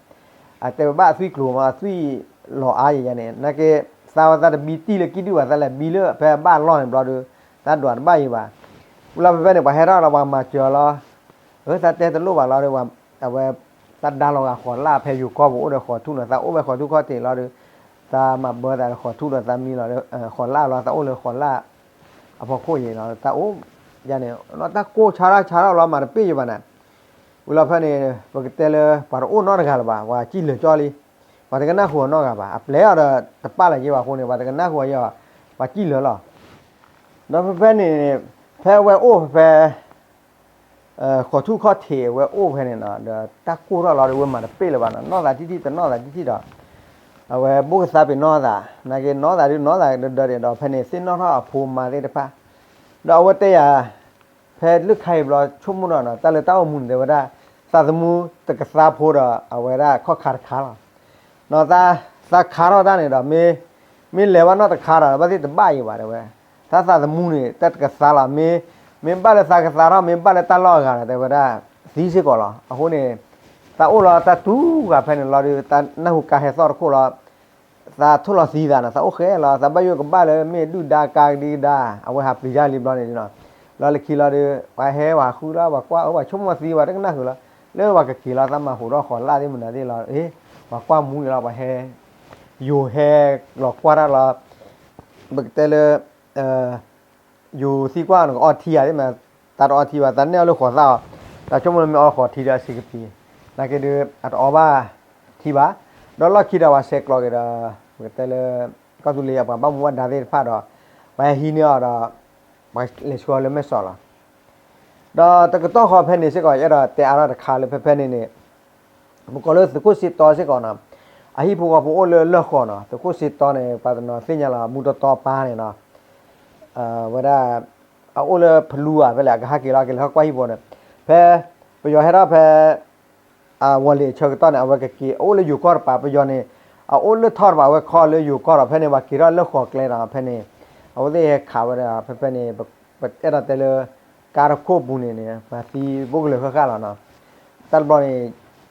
အတဲဝဲဘၣ်အသွံၣ်ကျိၤမး အသွံၣ်လီၤအါယဲယဲန့ၣ် နာ်က့ သးဝဲသးတဘံတံၢ်လၢကံၣ်ဒုၣ်ဘၣ် သးလဲၤဘံလၢဖဲအဘၣ်အလီၢ်န့ၣ်ဘျီဒီး သးဒွးတဘၣ်ယံၤဘၣ်. ဝံၤလီၤဖဲဖဲန့ၣ် ပှၤဟဲထီၣ်လီၤ ပှၤမၤစၢၤအီၤလီၤ. အၢ သးတဲတလိၣ်ဘၣ်လီၤဒီး အဝဲ သးဒါလီၤဂာ်ဃီၤလၣ်ဖဲယိၤကီၢ်ပူၤအိၣ်ဒီးဃီၤထူၣ်နီၤ, သးအိၣ်ဖဲဃီၤထူၣ်ခီၣ်ထံးလီၤဒီး သးမၤဘၢသးဃီၤထူၣ်ဒီးသးမံလီၤဒီး ဃီၤလၣ်လီၤ သးအိၣ်လၢဃီၤလၣ် အဖီခိၣ်ယဲလီၤ သးအိၣ် ယါန့ၣ် နီၢ်တၢ်ကိၢ်ဆါထီၣ်ဆါထီၣ်လီၤ မၤတပ့ၢ်ယံၤဘၣ်န့ၣ်. ဝံၤလီၤဖဲန့ၣ် ပကတဲလၢ ပှၤတအိၣ်နီတဂၤလၢၤဘၣ် ပှၤစံၣ်လၢာ်ကၠီလံ, ပှၤတကနၣ်ဃုာ်အီၤနီတဂၤဘၣ် အပျဲၢ်အီၤဒီးတပာ်လၢၤက့ၤဘၣ်အဃိန့ၣ် ပှၤတကနၣ်ဃုာ်အီၤယဲအီၤ ပှၤစံၣ်လၢာ်လီၤ. ဒီးဖဲဖဲန့ၣ် ဖဲအဝဲအိၣ်ဖဲ ဃီၤထူၣ်ခီၣ်ထံးအဝဲအိၣ်ဖဲန့ၣ်နီၤ ဒီးတၢ်ကိၢ်ထီၣ်လီၤဒီး ဝဲမၤတပ့ၢ်လၢၤဘၣ်နီၤ, နီၢ်သးတံၢ်တံၢ်တနီၢ်သးတံၢ်တံၢ်ဒီး အဝဲဘိၣ်ကသါပ့ၤနီၢ်သး နာ်က့နီၢ်သးဒုးနီၢ်သးဒၢဒၢန့ၣ်ဒီး ဖဲန့ၣ်သ့ၣ်နီၣ်ထီၣ်အဖိမါသ့ၣ်တဖၣ် ဒီးအဝဲတဲယၤ ဖဲလၢခါအံၤဘျီဆိကမိၣ်ဒီးနီၤ တၢ်လၢတၢ်အိၣ်မူန့ၣ် တဲဝဲဒၣ် သးသမူတကသါဖိဒီး အဝဲဒၣ်ခီၣ်ခါတခါလီၤ. နီၤ သးခါထီၣ်တၢ်န့ၣ်ဒီး မ့ၢ် မ့ၢ်လဲၤဘၣ်နီၢ်တခါဒီး ဘၣ်သ့ၣ်တဘၣ်ယံၤဘၣ် တဲဝဲ, သးသးသမူန့ၣ် တၢ်တကသါလီၤ မ့ၢ် မ့ၢ်ဘၣ်လၢသးကသါထီၣ် မ့ၢ်ဘၣ်လၢတၢ်လီၢ်အဂၤဒီး တဲဝဲဒၣ် သံစ့ၢ်ကီးလီၤ. အဃိန့ၣ် သးအိၣ်လီၤတၢ်တူၢ်ဂၤဖဲန့ၣ်လီၤဒီး သးနၢ်ဟူကါဟဲသီၣ်တခိၣ်လီၤ သးထိၣ်လီၤသံသးနီၤ သးအိၣ်ဃဲလီၤ သးဘၣ်ယိၣ်ကဘၣ်လၢမ့ၢ်ဒုၣ်ဒါကါကဒံကဒါ အဝဲဟးပျံၤတၢ်လံဘျီန့ၣ်နီၤ, လီၤလၢခံလီၤဒီး ပှၤဟဲပှၤဃုလီၤ ပှၤကွၢ်အၢ ပှၤဆိကမိၣ်သံ ပှၤတကနၣ်ဃုာ်လီၤ, လၢပှၤကက့ၤလီၤ သးမၤဟူးထီၣ်ဃီၤလၢ်သ့ၣ်မနုၤသ့ၣ်လီၤ အ့ ပှၤကွၢ်မူလီၤ ပှၤဟဲ ယိၤဟဲလီၤကွၢ်တၢ်လီၤ ပကတဲလၢ ယိၤသံကွၢ်နကအီထံဧါ သ့ၣ်မး, တၢ်တအီထံဘၣ် တၢ်နဲၣ်အီၤလၢဃီၤသၣ်အီၤ, တၢ်ဆိကမိၣ်လၢမ့ၢ်အီဃီၤထံဒီးအဆံးကပံၤ, နာ်က့ဒုး အတအီဘၣ်ထံဘၣ်, ဒီးလီၢ်ခံဒီးပှၤဆဲးကျိးက့ၤဒီး ပကတဲလၢ ကီၢ်သူလ့ၤအပှၤဘၣ်မူဘၣ်ဒါသ့ၣ်တဖၣ်ဒီး ပှၤဟဲဟံးန့ၢ်အီၤဒီး ပှၤလဲၤဆှၢအီၤလၢမဲၢ်စီးလီၤ. ဒီးတကတီၢ်ဃီဖဲန့ၣ်စ့ၢ်ကီး ယအဲၣ်ဒိးတဲအါထီၣ်တခါလၢဖဲဖဲန့ၣ်န့ၣ် ပကိးလၢသုးခိၣ်စ့တီစ့ၢ်ကီးနီၤ, အဟံၣ်ဖိဃီဖိအိၣ်လၢလၢၢ်ဃီၤနီၤ, သုးခိၣ်စ့တီန့ၣ် ပှၤတနီၤသ့ၣ်ညါလီၤ မူတီတီပၢ်န့ၣ်နီၤ, ဝဲဒၣ် အအိၣ်လၢဖလူဧါ ဖဲလဲၣ် အကဟဲက့ၤလီၤ ကလဲၤဟီၣ်ကွၢ်ဟံၣ်ဖိန့ၣ်, ဖဲ ပယီၤဟဲထီၣ်ဖဲ ဝီၤလ့ၤအဆၢကတီၢ်န့ၣ် အဝဲကက့ၤ အအိၣ်လၢယိၤကီၢ်တပၤ ပယီၤန့ၣ် အအိၣ်လၢထီတပၤ အဝဲခီလၢယိၤကီၢ်ဒီး ဖဲန့ၣ် ပှၤက့ၤထီၣ်လၢဃီၤကျဲဒီး ဖဲန့ၣ် အဝဲသ့ၣ်ဟဲခးဝဲဒၣ် ဖဲဖဲန့ၣ် ပအဲၣ်ဒိးတဲလၢ ကါတခိၣ်ပူၤန့ၣ်န့ၣ် ပှၤသံဘိကလၢာ်ဃၣ်ဃၣ်လီၤနီၤ, တၢ်တဘျီန့ၣ် ဘၣ်ယ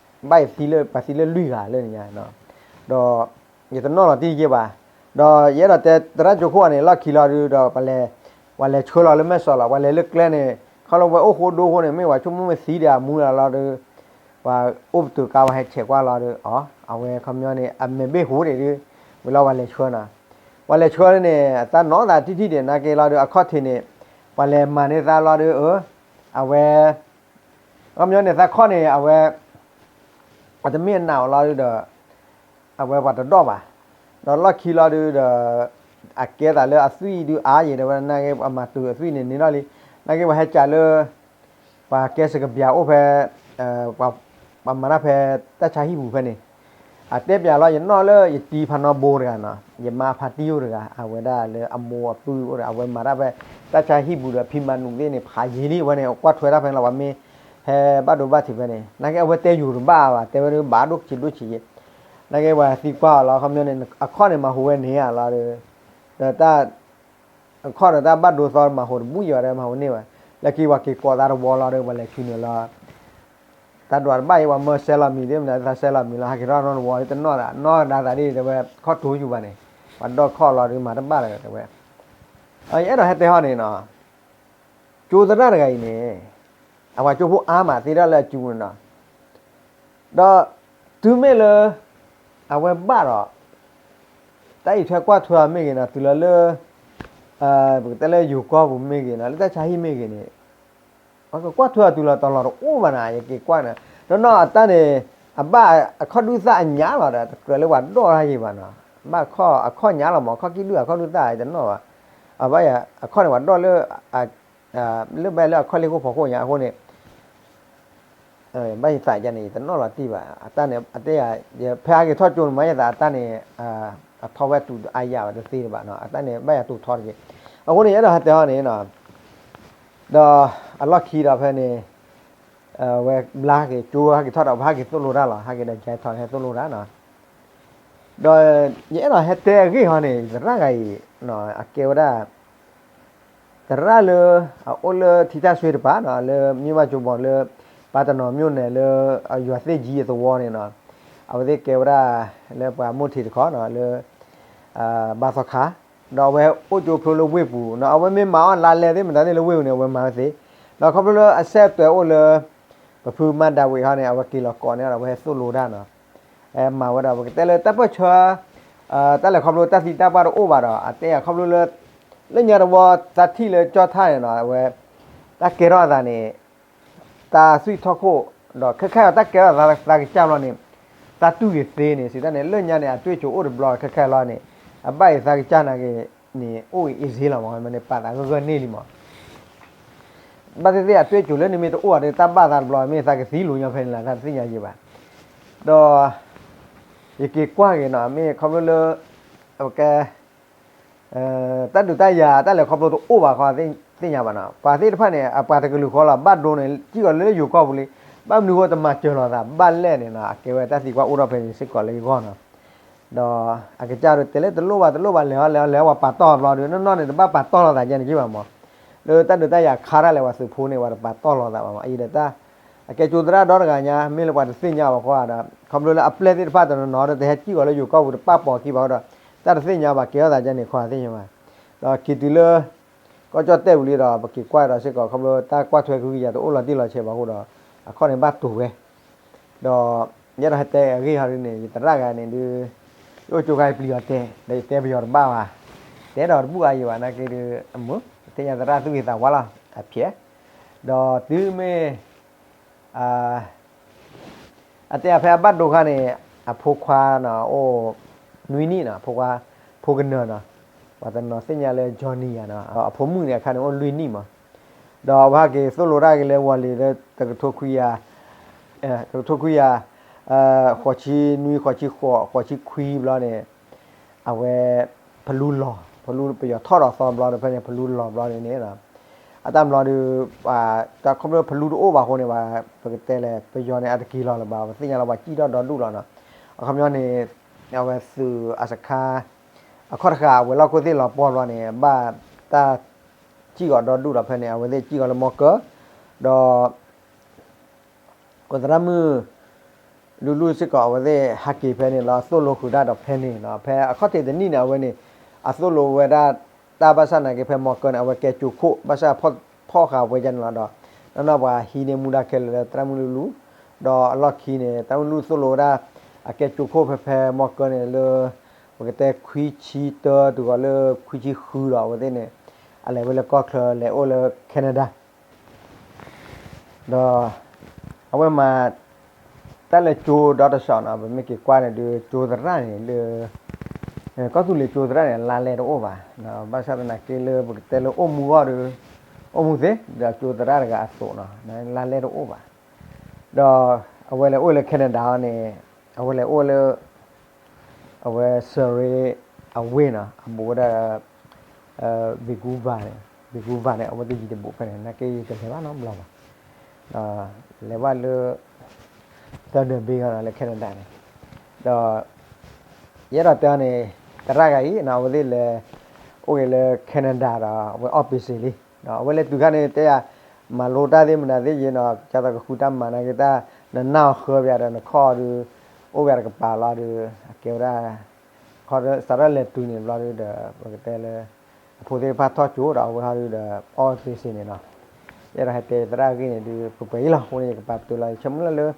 သံလၢ ပှၤသံလၢလွံၢ်ဂၤလၢန့ၣ်ညါ, ဒီး ယတနီၣ်လီၤတံၢ်ယ့ၢ်ဘၣ်, ဒီးယအဲၣ်ဒိးတဲသရၣ်ကၠိခိၣ်အန့ၣ် လီၢ်ခံလီၤဒုးဒီး ပှၤလဲၤ ပှၤလဲၤဆှၢလီၤလၢမဲၢ်စီးလီၤ ပှၤလဲၤလၢကျဲန့ၣ် ခီလၢဝဲအိၣ်ဃိဒိဃိန့ၣ် မ့ၢ်ပှၤဆိကမိၣ်မ့ၢ်သံဒီးအမူလီၤလီၤဒီး ပှၤအိၣ်ပတုာ်ကါပှၤဟဲဆဲးကွၢ်လီၤဒီး အဝဲခီပညီန့ၣ် အမဲာ်ဘ့ၣ်ဟူးဒံးဒုး ဝံၤလီၤပှၤလဲၤဆှၢနီၤ, ပှၤလဲၤဆှၢန့ၣ် အတၢ်နီၢ်သးတံၢ်တံၢ်ဒံး နာ်က့လီၤဒီး အခီၣ်ထံးန့ၣ် ပှၤလဲၤမၤန့ၢ်သးလီၤဒီး အဝဲ အခီပညီန့ၣ် သးခီၣ်န့ၣ် အဝဲ အတမ့ၢ်အနးအီၤလီၤဒုးဒီး အဝဲပှၤတဒီၣ်ဘၣ်, ဒီးလီၢ်ခံလီၤဒုးဒီး အကဲသးလၢအသွံၣ်ဒုးအါယဲၢ် တဲဝဲ နာ်က့ပှၤမၤတုၤအသွံၣ်န့ၣ်န့ၣ်လီၤလံ, နာ်က့ပှၤဟဲကးလၢ ပှၤကဲစကဘၠးအိၣ်ဖဲ ပှၤမၤတၢ်ဖဲတၢ်ဆါဟံၣ်ပူၤဖဲန့ၣ်, အတဲပၠးလီၤ ယနီၣ်လၢယတံၤဖးနီဘိတဂၤနီၤ ယမါဖးတံၢ်အိၣ်တဂၤ အဝဲဒၣ်လၢအမိၢ်အပုၢ်အိၣ်ဒီး အဝဲမၤတၢ်ဖဲ တၢ်ဆါဟံၣ်ပူၤဒီး ဖံမၤနူးသ့ၣ်န့ၣ် ဖးယံာ်လံဝဲန့ၣ် ကွၢ်ထွဲတၢ်ဖဲန့ၣ်လီၤ ပှၤမ့ၢ်ဟဲဘၣ်ဒိဘၣ်ထံးဖဲန့ၣ် နာ်က့အဝဲတဲယိၤတဘၣ်ဘၣ် တဲဝဲဒၣ်ဘၣ်ဒိၣ်ဆံးဒိၣ်ဆံးယဲၢ်, နာ်က့ပှၤသံကွၢ်အီၤလီၤ ခီပညီန့ၣ် အခီၣ်န့ၣ်မၤဟူးဝဲန့ၣ်ဧါလီၤဒီး ဒီးတၢ် အခီၣ်ဒီးတၢ်ဘၣ်ဒိသီမၤဟူးတဘူၣ်ယီၤဒီးမၤဟူးန့ၢ်ဘၣ်, လၢခံပှၤက့ၤကိးသးတဝီလီၤဒီး ပှၤလဲၤဆူန့ၣ်လီၤ, တၢ်ဒွးတဘၣ်အံၤ ပှၤမၢစဲလီၤမံၤသ့ၣ်မနုၤ သးစဲလီၤမံၤလီၤ ဟဲက့ၤထီၣ်နီတဝီလံ တနီၣ်ဒၣ် နီၣ်ဒၣ်သးဒ်တဲဝဲ ခီၣ်ထူယူၤဘၣ်န့ၣ်, ပှၤဒီၣ်ခီၣ်လီၤဒီးမၤတဘၣ်လၢၤတဲဝဲ, ယအဲၣ်ဒိးဟဲတဲဟီၣ်န့ၣ်နီၤ, ကၠိသရၣ်တဂၤအံၤန့ၣ် အပှၤကၠိဖိအါမးသ့ဒၣ်လၢအစုပူၤန့ၣ်နီၤ, ဒီးတုၤမ့ၢ်လၢ အဝဲဘၣ်ဒီး တၢ်အံးထွဲကွၢ်ထွဲအီၤမ့ၢ်ဂ့ၤနီၤ တုၤလီၤလၢ ပကတဲလၢယိၤကီၢ်ပူၤမ့ၢ်ဂ့ၤနီၤ လၢတၢ်ဆါဟံၣ်မ့ၢ်ဂ့ၤန့ၣ် ပှၤကကွၢ်ထွဲအီၤတုၤလီၤတီၤလီၤတအိၣ်ဘၣ်နီၤ ယက့ၤကွၢ်န့ၣ် ဒီးနီၢ်အတၢ်န့ၣ် အဘၣ်အခီၣ်ဒုၣ်သၣ်အညါလီၤဒီး တကြၢးလၢပှၤဒိၣ်တၢ်ယံၤဘၣ်နီၤ, ဘၣ်အခီၣ်ညါလီၤမး အခီၣ်ကံၣ်ဒုၣ်အခီၣ်ဒုၣ်သၣ်တနီၣ်ဘၣ်, အဘၣ်အခီၣ်န့ၣ် ပှၤဒိၣ်လၢ လၢဘၣ်လၢအခီၣ်လ့ၢ်ခိၣ်ဖီခိၣ်ညါအဃိန့ၣ် ဘၣ်ယသးယါန့ၣ် ယတနီၣ်လီၤတံၢ်ဘၣ် အတၢ်န့ၣ် အတဲယၤ ဖဲအက့ၤထီၣ်ကၠိန့ၣ်မး ယသးအတၢ်န့ၣ် အထီဝဲတူၤအါယၤဘၣ်တသ့ဘၣ်နီၤ အတၢ်န့ၣ် ဘၣ်ယၤတူၤထီတက့ၢ်, အဃိန့ၣ် ယအဲၣ်ဒိးဟဲတဲဟီၣ်န့ၣ်နီၤ, ဒီးအလီၢ်ခံဒီးဖဲန့ၣ် ဝဲဘျါက့ၤကၠိဟဲက့ၤထီၣ်ဒီး ပဟဲက့ၤသိၣ်လိတၢ်လီၤ, ဟဲက့ၤဒီးကၠဲထီၣ်ဟဲသိၣ်လိတၢ်နီၤ. ဒီးယအဲၣ်ဒိးဟဲတဲအဂ့ၢ်ဟီန့ၣ် ယသရၣ်ဂၤအံၤ အကဲဝဲဒၣ် သရၣ်လၢ အအိၣ်လၢထံတၢ်ဆွ့တပၤနီၤ, လၢမ့ၢ်ဘၣ်ကၠိဘီလၢ ပၢ်တနီၤမိၢ်နဲၣ်လၢ ယွၤသ့ၣ်ကံအသဝီန့ၣ်နီၤ, အဝဲသ့ၣ်ကဲဝဲဒၣ် လၢပှၤမိၢ်ထံးတခီနီၤ လၢ ဘါသီခါ, ဒီးအဝဲအိၣ်ကၠိဖျိလၢဝ့ၢ်ပူၤနီၤ, အဝဲမ့ၢ်မၤအီၣ်လါလဲသ့ၣ်မတၤသ့ၣ်လၢဝ့ၢ်ပူၤန့ၣ် အဝဲမၤဝဲသ့, ဒီးခီဖျိလၢအဆက်အသွယ်အိၣ်လၢ ပဖုမါဒၤဝံးဟီန့ၣ် အဝဲက့ၤလီၤကိးန့ၢ်ဒီး အဝဲဟဲသိၣ်လိတၢ်နီၤ, မၤဝဲဒၣ် ပကတဲလၢတၢ်ပၢၢ်ဆၢ တၢ်လဲၤခီဖျိတၢ်သံတၢ်ပှၢ်တအိၣ်ဘၣ်ဒီး အတဲယၤခီဖျိလၢ လၢညါတဝီသးထံၣ်လၢကၠီၣ်ထၣ်န့ၣ်နီၤ, အဝဲ တၢ်ကဲထီၣ်အသးန့ၣ် သးသွံၣ်ထီၣ်ခိၣ်, ဒီးခဲခါအံၤတၢ်ကဲထီၣ်သးကစၢ်ဘျီန့ၣ် သးတူၢ်ဂ့ၤသ့န့ၣ် စံးတၢ်န့ၣ် လၢညါန့ၣ် အတွေ့အကြုံအိၣ်တဘျီခဲခါလီၤန့ၣ် အဘၣ်အံၤသးကစၢ်နာ်က့ၤန့ၣ် အိၣ်ဂ့ၤအ့ၣ်စ့လီၤမး မ့ၢ်န့ၣ် ပာ်သးဂၢၢ်ဂၢၢ်န့ၢ်လံမး ဘၣ်သ့ၣ်သ့ၣ် အတွေ့အကြုံလၢနမ့ၢ်တအိၣ်ဘၣ်ဒီး တၢ်ဘၣ်သးတဘျီ မ့ၢ်သးကသံလိၤညါဖဲန့ၣ်လၢ သးတသ့ၣ်ညါယံၤဘၣ်. ဒီး ယက့ၤကွၢ်က့ၤနီၤ မ့ၢ်ခီဖျိလၢ ပကဲ တၢ်ဒုးတၢ်ယၤ တၢ်လဲၤခီဖျိတအိၣ်ဘၣ်ဃီ သ့ၣ်ညါဘၣ်နီၤ. ပှၤသ့ၣ်တဖၣ်န့ၣ် အပှၤတကလုာ်ဃီလီၤ ဘၣ်ဒိန့ၣ် စံၣ်ကီၤလၢယိၤကီၢ်ပူၤလံ, ဘၣ်မနုၤဃိတမၤစၢၤလိာ်သး ဘၣ်လဲၣ်န့ၣ်နီၤ အကဲဝဲတၢ်သံကွၢ်အိၣ်ထီၣ်ဖဲန့ၣ်စ့ၢ်ကီးလၢယဂီၢ်နီၤ. ဒီးအကစၢ်ဒုးတဲလၢတလိၣ်ဘၣ်တလိၣ်ဘၣ် လဲၤအီၤလဲၤအီၤလဲၤအီၤ ပှၤပာ်တီၢ်ဘျီဒီး နီၢ်နီၢ်န့ၣ် တဘၣ်ပာ်တီၢ်လိာ်သးယဲန့ၣ်က့ဘၣ်မး. လၢတၢ်ဒုးတၢ်ယၤခါတၢ်လဲၤဝဲသုးဖိန့ၣ် ပှၤတပာ်တီၢ်လိာ်သးဘၣ်မး အအံၤဒီးတၢ် အကဲကၠိသရၣ်ဒီတဂၤညါ မ့ၢ်လၢပှၤတသ့ၣ်ညါဘၣ်ဃိဒီး ခီဖျိလၢအပျဲၢ်သ့ၣ်တဖၣ်တနီၤနီၤဒီး တဟဲစံၣ်ကီၤလၢယိၤကီၢ်ပူၤတပာ်ပိာ်ခံဘၣ်ဃိဒီး တၢ်တသ့ၣ်ညါဘၣ် ကဲထီၣ်သးယဲန့ၣ်ခီသ့ၣ်ညါဘၣ်. ဒီးက့ၤတုၤလၢ ကီၢ်ကၠီၣ်တဲၣ်ပူၤလံဒီး ပက့ၤကွၢ်ဒီးစ့ၢ်ကီး ခီဖျိတၢ်ကွၢ်ထွဲကဟုကယာ်တအိၣ်လီၤတံၢ်လီၤဆဲးဘၣ်ဃိဒီး အခီၣ်န့ၣ်ဘၣ်တိၤဝဲ ဒီး ယအဲၣ်ဒိးဟဲတဲအဂ့ၢ်ဟီဒ်န့ၣ် ယသရၣ်ဂၤန့ၣ်ဒုး ယအိၣ်ကၠိခါယပျံၤအီၤတဲ ဒီးယတဲပယီၤတဘၣ်ဘၣ်, တဲဒီးတဘူၣ်အါယံၤဘၣ် နာ်က့ဒုး အမုာ် သ့ၣ်ညါသရၣ်သူၣ်ဂ့ၤသးဝါလီၤ အဖျဲး, ဒီးတုၤမ့ၢ် အတဲအဖဲအဘၣ်ဒိခါန့ၣ် အဖိခွါနီၤ အိၣ် နွံနံၣ်နီၤ ဖိခွါ ဖိကနၢၤနီၤ, ပှၤတနီၤသ့ၣ်ညါလၢ Johnny ယၤနီၤ, အဖိမုၣ်န့ၣ်အခါန့ၣ်အိၣ်လွံၢ်နံၣ်မး, ဒီးအဝဲဟဲက့ၤသိၣ်လိတၢ်က့ၤလၢဝီၤလံၤလၢတကထိခွံကယၤ တကထိခွံကယၤ ဃိးဆံနွံ ဃိးဆံခွံဘျီန့ၣ် အဝဲ ဖလူလီၤ ဖလူပယီၤထီၣ်ဒီးသီဘျီဒီးဖဲန့ၣ် ဖလူလီၤဘျီန့ၣ်န့ၣ် အတၢ်ဘျီဒီး တၢ်ခီဖျိဖလူတအိၣ်ဘၣ်အဃိန့ၣ်ဘၣ် ပကတဲလဲၣ် ပယီၤန့ၣ် အတက့ၤလီၤလၢၤဘၣ် ပသ့ၣ်ညါလီၤ ပှၤစံၣ်ထီၣ်ဒီဒူၣ်လီၤနီၤ, အခီပညီန့ၣ် အဝဲသုးအစခါ အခီၣ်တဃာ် အဝဲၤလီၢ်ခိၣ်သ့ၣ်လီၤပှီၢ်ဘျီန့ၣ် ဘၣ်တၢ်စံၣ်ဂီၤဒီဒူၣ်ဒီးဖဲန့ၣ် အဝဲသ့ၣ်စံၣ်ဂီၤလၢမီကၢၢ် ဒီး အိၣ်သရၣ်မုၣ် လူလူစ့ၢ်ကီး အဝဲသ့ၣ်ဟးက့ၤဖဲန့ၣ်လီၤ သိၣ်လိဃုာ်တၢ်ဒီးဖဲန့ၣ်နီၤ ဖဲအခီၣ်ထံးတနံၣ်န့ၣ် အဝဲန့ၣ် အသိၣ်လိဝဲဒၣ် တၢ်ဘၣ်ဆၣ်နာ်က့ဖဲမီကၢၢ်န့ၣ် အဝဲကဲကၠိခိၣ် ဘၣ်ဆၣ်ဖီၣ်ဃာ်ဝဲဒၣ်န့ၣ်လီၤဒီး နီၢ်နီၢ်ပှၤဟံးန့ၢ်မူဒါခဲလၢာ်လၢသရၣ်မုၣ်လူလူ ဒီးအလီၢ်ခံန့ၣ် သရၣ်မုၣ်လူလူသိၣ်လိဝဲဒၣ် အကဲကၠိခိၣ်ဖဲဖဲမီကၢၢ်န့ၣ်လၢ ပကတဲခွံဆံတၢတုၤဃီၤလၢခွံဆံဃုဒီး အဝဲသ့ၣ်န့ၣ် အလဲၤဝဲလၢကီၢ်ချၢ လဲၤအိၣ်လၢ Canada ဒီး အဝဲမၤ တၢ်လၢကၠိဒီတစီၣ်နီၤ ပမ့ၢ်က့ၤကွၢ်န့ၣ်ဒုး ကၠိသရၣ်န့ၣ်လၢ ကီၢ်သူလ့ၤကၠိသရၣ်န့ၣ် လါလဲတအိၣ်ဘၣ်, ဘၣ်ဆၣ်သနာ်က့လၢပကတဲလၢအိၣ်မူဂီၢ်ဒီး အိၣ်မူသ့ ဒီးကၠိသရၣ်တဂၤအသိးနီၤ လါလဲတအိၣ်ဘၣ်, ဒီးအဝဲလဲၤအိၣ်လၢ Canada န့ၣ် အဝဲလဲၤအိၣ်လၢ အဝဲ Surrey အဝ့ၢ်နီၤ အဘူးဝဲဒၣ် Vancouver န့ၣ် Vancouver န့ၣ် အဝဲသ့ၣ်ယံၤတဘူးဖဲန့ၣ် နာ်က့ယတလဲၤဘၣ်နီတဘျီဘၣ်, ဒီးလဲၤဘၣ်လၢ Thunder Bay လၢ Canada န့ၣ်, ဒီး ယအဲၣ်ဒိးတဲန့ၣ် သရၣ်ဂၤအံၤနီၤ အဝဲသ့ၣ်လဲၤ အိၣ်ဂ့ၤလၢ Canada ဒီး အဝဲအီၣ်ပ့စ့ၤလံ, ဒီးအဝဲလဲၤတုၤခါန့ၣ် တဲယၤ မၤလိတၢ်သ့ၣ်မနုၤသ့ၣ်ယဲနီၤ ကသိးကဃုတၢ်မၤနာ်က့တၢ် နနၢ်အီၤဃၢပယၤဒီးနခီၣ်အီၤဒီး အိၣ်ပယၤတကပၤလီၤဒီး အကဲဝဲဒၣ် ခီဒီးစးထီၣ်လဲၤတုၤန့ၣ်ဘျီဒီး ပကတဲလၢ အဖိသ့ၣ်တဖၣ်ထီၣ်ကၠိဒီးအဝဲဟီဒုးဒီး အီၣ်ပ့စ့ၤန့ၣ်နီၤ, ယအဲၣ်ဒိးဟဲတဲသရၣ်အဂ့ၢ်န့ၣ်ဒုး ပှဲၤပှဲၤအံၤလီၤ အဃိန့ၣ် ယကပာ်ပတုာ်လီၤ ယဆၢမုၢ်လၢ်လၢ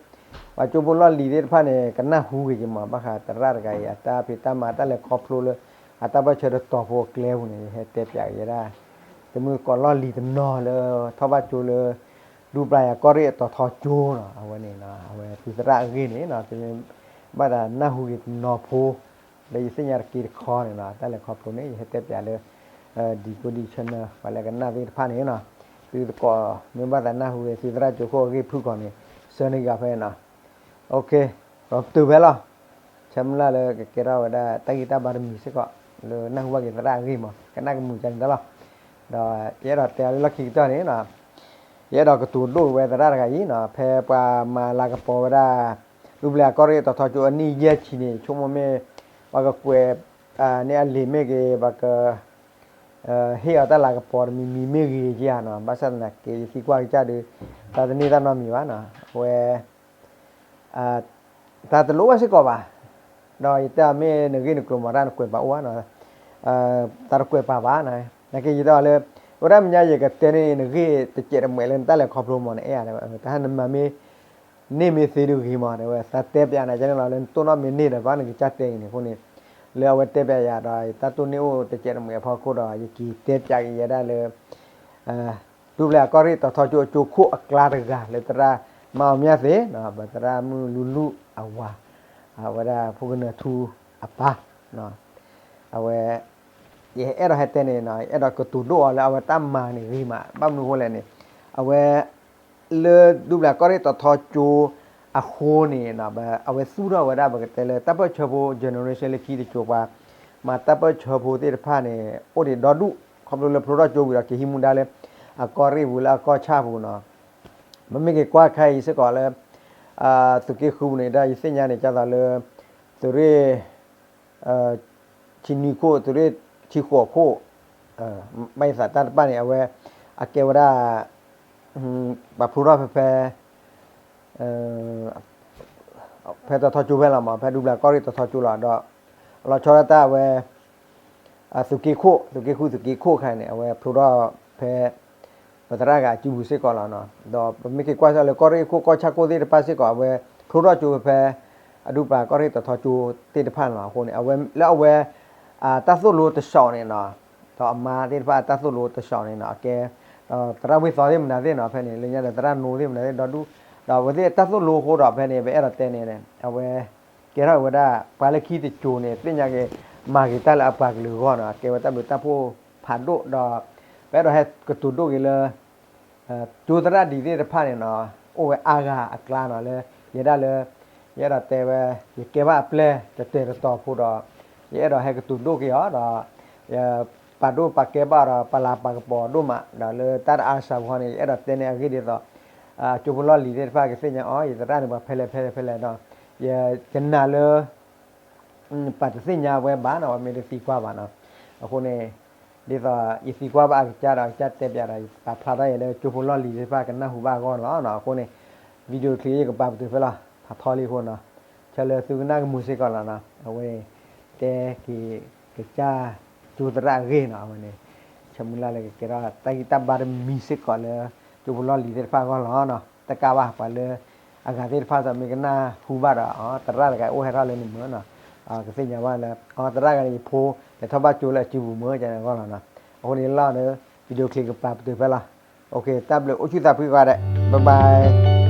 ပှၤကၠိဖိလီၢ်လံၤသ့ၣ်တဖၣ်န့ၣ် ကနၢ်ဟူဂ့ၤက့ၤမး ဘၣ်ဃးသရၣ်တဂၤအံၤ အတၢ်ဖံးတၢ်မၤတၢ်လဲၤခီဖျိလၢ အတၢ်ပၢၢ်ဆၢတတီၤဖိအကျဲပူၤန့ၣ် ယဟဲတဲပၠးက့ၤဝဲဒၣ် တမုၢ်သကိးလီၢ်လံၤတနီၤလၢ ထီၣ်ဘၣ်ကၠိလၢ ဒူပျၢ်ယၤကီၢ်ရ့ၣ်အတီၤထီကၠိနီၤ အဝဲန့ၣ် အဝဲသုသရၣ်အဂ့ၢ်န့ၣ် ဘၣ်သးနၢ်ဟူဂ့ၤတနီၤဖိ လၢယသ့ၣ်ညါတက့ၢ်တခီန့ၣ်နီၤ တၢ်လဲၤခီဖျိန့ၣ် ယဟဲတဲပၠးလၢ ဒ်ကိးဒ်ဆၢနၢ ပှၤလၢကနၣ်သ့ၣ်တဖၣ်န့ၣ်နီၤ သုသကိးမ့ၢ်ဘၣ်သးနၢ်ဟူဂ့ၤ သုသရၣ်ကၠိခိၣ်အဂ့ၢ်ဖုၣ်ကိာ်န့ၣ် ဆၢန့ၢ်ယၤဖဲနီၤ, ပတုာ်ဖဲလီၤ ဆၢမုၢ်လၢ်လၢကကဲထီၣ်ဝဲဒၣ်တၢ်ဂံၢ်တၢ်ဘါတမံၤစ့ၢ်ကီး လၢနၢ်ဟူဘၣ်က့ၤသရၣ်အဂ့ၢ်မး ကနၣ်ကမုာ်ကန့ၣ်တၢ်လီၤ, ဒီးယအဲၣ်ဒိးတဲအီၤလၢလီၢ်ခံကတၢၢ်န့ၣ်နီၤ ယအဲၣ်ဒိးကတိၤဒိၣ်ဝဲသရၣ်တဂၤအံၤနီၤ, ဖဲပှၤမၤလၤကပီၤဝဲဒၣ် ဒူပျၢၤကီၢ်ရ့ၣ်တီၤထီကၠိအနံၣ်ယဲၢ်ဆံန့ၣ် ဆိကမိၣ်မ့ၢ် ပှၤကကွဲး န့ၢ်အလံာ်မ့ၢ်ဂ့ၤ ပှၤက ဟ့ၣ်အီၤတၢ်လၤကပီၤတမံၤမံၤမ့ၢ်ဂ့ၤဧါနီၤ, ဘၣ်ဆၣ်သနာ်က့ ယသံကွၢ်ကစၢ်ဒီး တၢ်တန့ၢ်တၢ်နီတမံၤဘၣ်နီၤ, အဝဲ တၢ်တလိၣ်ဘၣ်စ့ၢ်ကီးဘၣ်, ဒီးယတဲအီၤမ့ၢ်နဂ့ၢ်နကျိၤမးတၢ်နကွဲးပာ်အိၣ်ဧါနီၤ, တၢ်တကွဲးပာ်ဘၣ်နီၤ, နာ်က့ယတဲအီၤလၢ ဝဲဒၣ်မဲာ်ညါယကတဲန့ၢ်နဂ့ၢ်တစဲးတမှဲးလၢနတၢ်လဲၤခီဖျိမးန့ၣ် အဲၣ်ယၤ, တၢ်နမၤမ့ၢ် န့ၢ်မ့ၢ်သ့ဒုးဂ့ၤမး တဲဝဲ သးတဲပျးနၤကန့ၣ်လီၤ လၢနတိၢ်နီၣ်မ့ၢ်န့ၢ်ဒီး ဘၣ်နကစၢ်တဲဂ့ၤန့ၣ်အဃိန့ၣ်, လၢအဝဲတဲပျးယၤဒီး တၢ်တိၢ်န့ၢ်အိၣ်တစဲးတမှဲးအဖီခိၣ်ဒီး ယက့ၤတဲပျးက့ၤယဲဒၣ်လၢ ဒူပျၢၤကီၢ်ရ့ၣ်တီၤထီကၠိအကၠိခိၣ်အကျါတဂၤလၢသရၣ်မၤအီၤမၠၢ်သ့, ပသရၣ်မုၢ်လူလူအဝၤ, အဝဲဒၣ်ဖိကနၢၤထူအပၢ်, အဝဲ ယအဲၣ်ဒိးဟဲတဲန့ၣ် ယအဲၣ်ဒိးကတိၤဒိၣ်အီၤလၢအဝဲတၢ်မၤန့ၣ်ဂ့ၤမး, ဘၣ်မနုၤအဃိလဲၣ်န့ၣ်, အဝဲ လၢဒူပျၢၤကီၢ်ရ့ၣ်တီၤထီကၠိအဃိန့ၣ် အဝဲသူၣ်ထီၣ်ဝဲဒၣ်ပကတဲလၢတၢ်ပၢၢ်ဆၢဖိ generation လၢခံတကၠိပှၤ မၤတၢ်ပၢၢ်ဆၢဖိသ့ၣ်တဖၣ်န့ၣ် အိၣ်ဒံးဒီဒူၣ် ခီဖျိလၢဖျိထီၣ်ကၠိဝံၤဒီးက့ၤဟံးမူဒါလၢ အကီၢ်ရ့ၣ်ပူၤလၢအကီၢ်ဆၣ်ပူၤနီၤ, ပမ့ၢ်က့ၤကွၢ်ခဲအံၤစ့ၢ်ကီးလၢ သုးက့ဃုပူၤန့ၣ် ဒ်ယသ့ၣ်ညါန့ၣ် ကၢ်သိးလၢ သုးရ့ၣ် ဆံနွံခိၣ် သုးရ့ၣ်ဆံဃိးခိၣ် ဘၣ်ယသးတၢ်တဖၣ်န့ၣ် အဝဲ အကဲဝဲဒၣ် ပှၤဖျိထီၣ်ဖဲဖဲ ဖဲတီၤထီကၠိဖဲလီၤမး ဖဲဒူပျၢၤကီၢ်ရ့ၣ်တီၤထီကၠိလီၤဒီး လီၤဆီဒၣ်တၢ်အဝဲ သုးက့ခိၣ် သုးက့ဃု သုးက့ခိၣ်ခါန့ၣ် အဝဲဖျိထီၣ်ဖဲ ပသရၣ်ဂၤအစုပူၤစ့ၢ်ကီးလီၤ. ဒီးပမ့ၢ်က့ၤကွၢ်စ့ၢ်ကီးလၢကီၢ်ရ့ၣ်ခိၣ်ကီၢ်ဆၣ်ခိၣ်သ့ၣ်တဖၣ်စ့ၢ်ကီး အဝဲဖျိထီၣ်ကၠိဖဲ အဒူပျၢၤကီၢ်ရ့ၣ်တီၤထီကၠိသ့ၣ်တဖၣ်လီၤ. အဃိန့ၣ် အဝဲလၢအဝဲ တၢ်သိၣ်လိတဆီးန့ၣ်နီၤ ဒီးအမါသ့ၣ်တဖၣ်အတၢ်သိၣ်လိတဆီးန့ၣ်နီၤ အကဲ သရၣ်ဝ့ၢ်သီသ့ၣ်မနုၤသ့ၣ်နီၤ ဖဲန့ၣ် လၢညါဒီးသရၣ်နိသ့ၣ်မနုၤသ့ၣ်ဒီဒူၣ် ဒီးအဝဲသ့ၣ်တၢ်သိၣ်လိအဃိဒီးဖဲန့ၣ် ပအဲၣ်ဒိးတဲန့ၣ် အဝဲ ကဲထီၣ်ဝဲဒၣ် ပှၤလၢခံတကၠိန့ၣ် သ့ၣ်ညါက့ၤ မၤက့ၤတၢ်လၢအပှၤကလုာ်အဂီၢ်နီၤ ကဲဝဲတၢ်ဘျုးတၢ်ဖှိၣ်ဖးဒိၣ်ဒီး ပအဲၣ်ဒိးဟဲကတိၤဒိၣ်က့ၤလၢ ကၠိသရၣ်ဒံးသ့ၣ်တဖၣ်န့ၣ်နီၤ အိၣ်ဝဲအါဂၤအကျါနီၤ လၢ ယဲဒၣ်လၢ ယအဲၣ်ဒိးတဲဝဲ ယကဲဘၣ်အပျဲၢ်တတဲာ်တတီၤဖိဒီး ယအဲၣ်ဒိးဟဲကတိၤဒိၣ်က့ၤအီၤဒီး ယပာ်ဒိၣ်ပာ်ကဲဘၣ်ဒီး ပာ်လၤပာ်ကပီၤဒိၣ်မး ဒီးလၢတၢ်တအါစှၤဖိန့ၣ် ယအဲၣ်ဒိးတဲန့ၢ်အဂ့ၢ်ဒ်သိး ကၠိဖိလီၢ်လံၤသ့ၣ်တဖၣ်ကသ့ၣ်ညါအီၤ ယသရၣ်န့ၣ်ပှၤဖဲလဲၣ်ဖဲလဲၣ်ဖဲလဲၣ်ဒီး ယကနၣ်လၢ ပှၤတသ့ၣ်ညါဝဲဘၣ်နီၤ ပှၤမ့ၢ်တသံကွၢ်ဘၣ်နီၤ အဃိန့ၣ် ဒ်သိးယသံကွၢ်ဘၣ်အကစၢ်ဒီး အကစၢ်တဲပျးဒီး ယပာ်ဖျါထီၣ်ယၤလၢကၠိဖိလီၢ်လံၤသ့ၣ်တဖၣ်ကနၢ်ဟူဘၣ်အဂီၢ်လီၤ. အဃိန့ၣ် video clip ယကပာ်ပတုာ်ဖဲလီၤ ဖးထီလံအဃိနီၤ ဆၢလၢသုကနၣ်ကမုာ်စ့ၢ်ကီးလီၤနီၤ အဝဲ တဲက့ၤကစၢ်ကၠိသရၣ်အဂ့ၢ်နီၤ အဝဲန့ၣ် ဆၢမုၢ်လၢ်လၢကကဲထီၣ်တၢ်ဂံၢ်တၢ်ဘါတမံၤစ့ၢ်ကီးလၢ ကၠိဖိလီၢ်လံၤသ့ၣ်တဖၣ်အဂီၢ်လီၤနီၤ တကးဘၣ်ပှၤလၢ အဂၤသ့ၣ်တဖၣ်သးမ့ၢ်ကနၢ်ဟူဘၣ်ဒီး သရၣ်တဂၤအိၣ်ဟဲထီၣ်လၢနမုာ်နီၤ ကသ့ၣ်ညါဘၣ်လၢ သရၣ်တဂၤန့ၣ် ယဖိ လဲၤထီၣ်ဘၣ်ကၠိလၢအစုပူၤမုာ်ကန့ၣ်အဂီၢ်လီၤနီၤ အဃိန့ၣ်လီၤဒီး video clip ကပာ်ပတုာ်ဖဲလီၤ တၢ်ဘျုးအိၣ်ဆူၣ်သးဖှံကိးဂၤဒဲး bye bye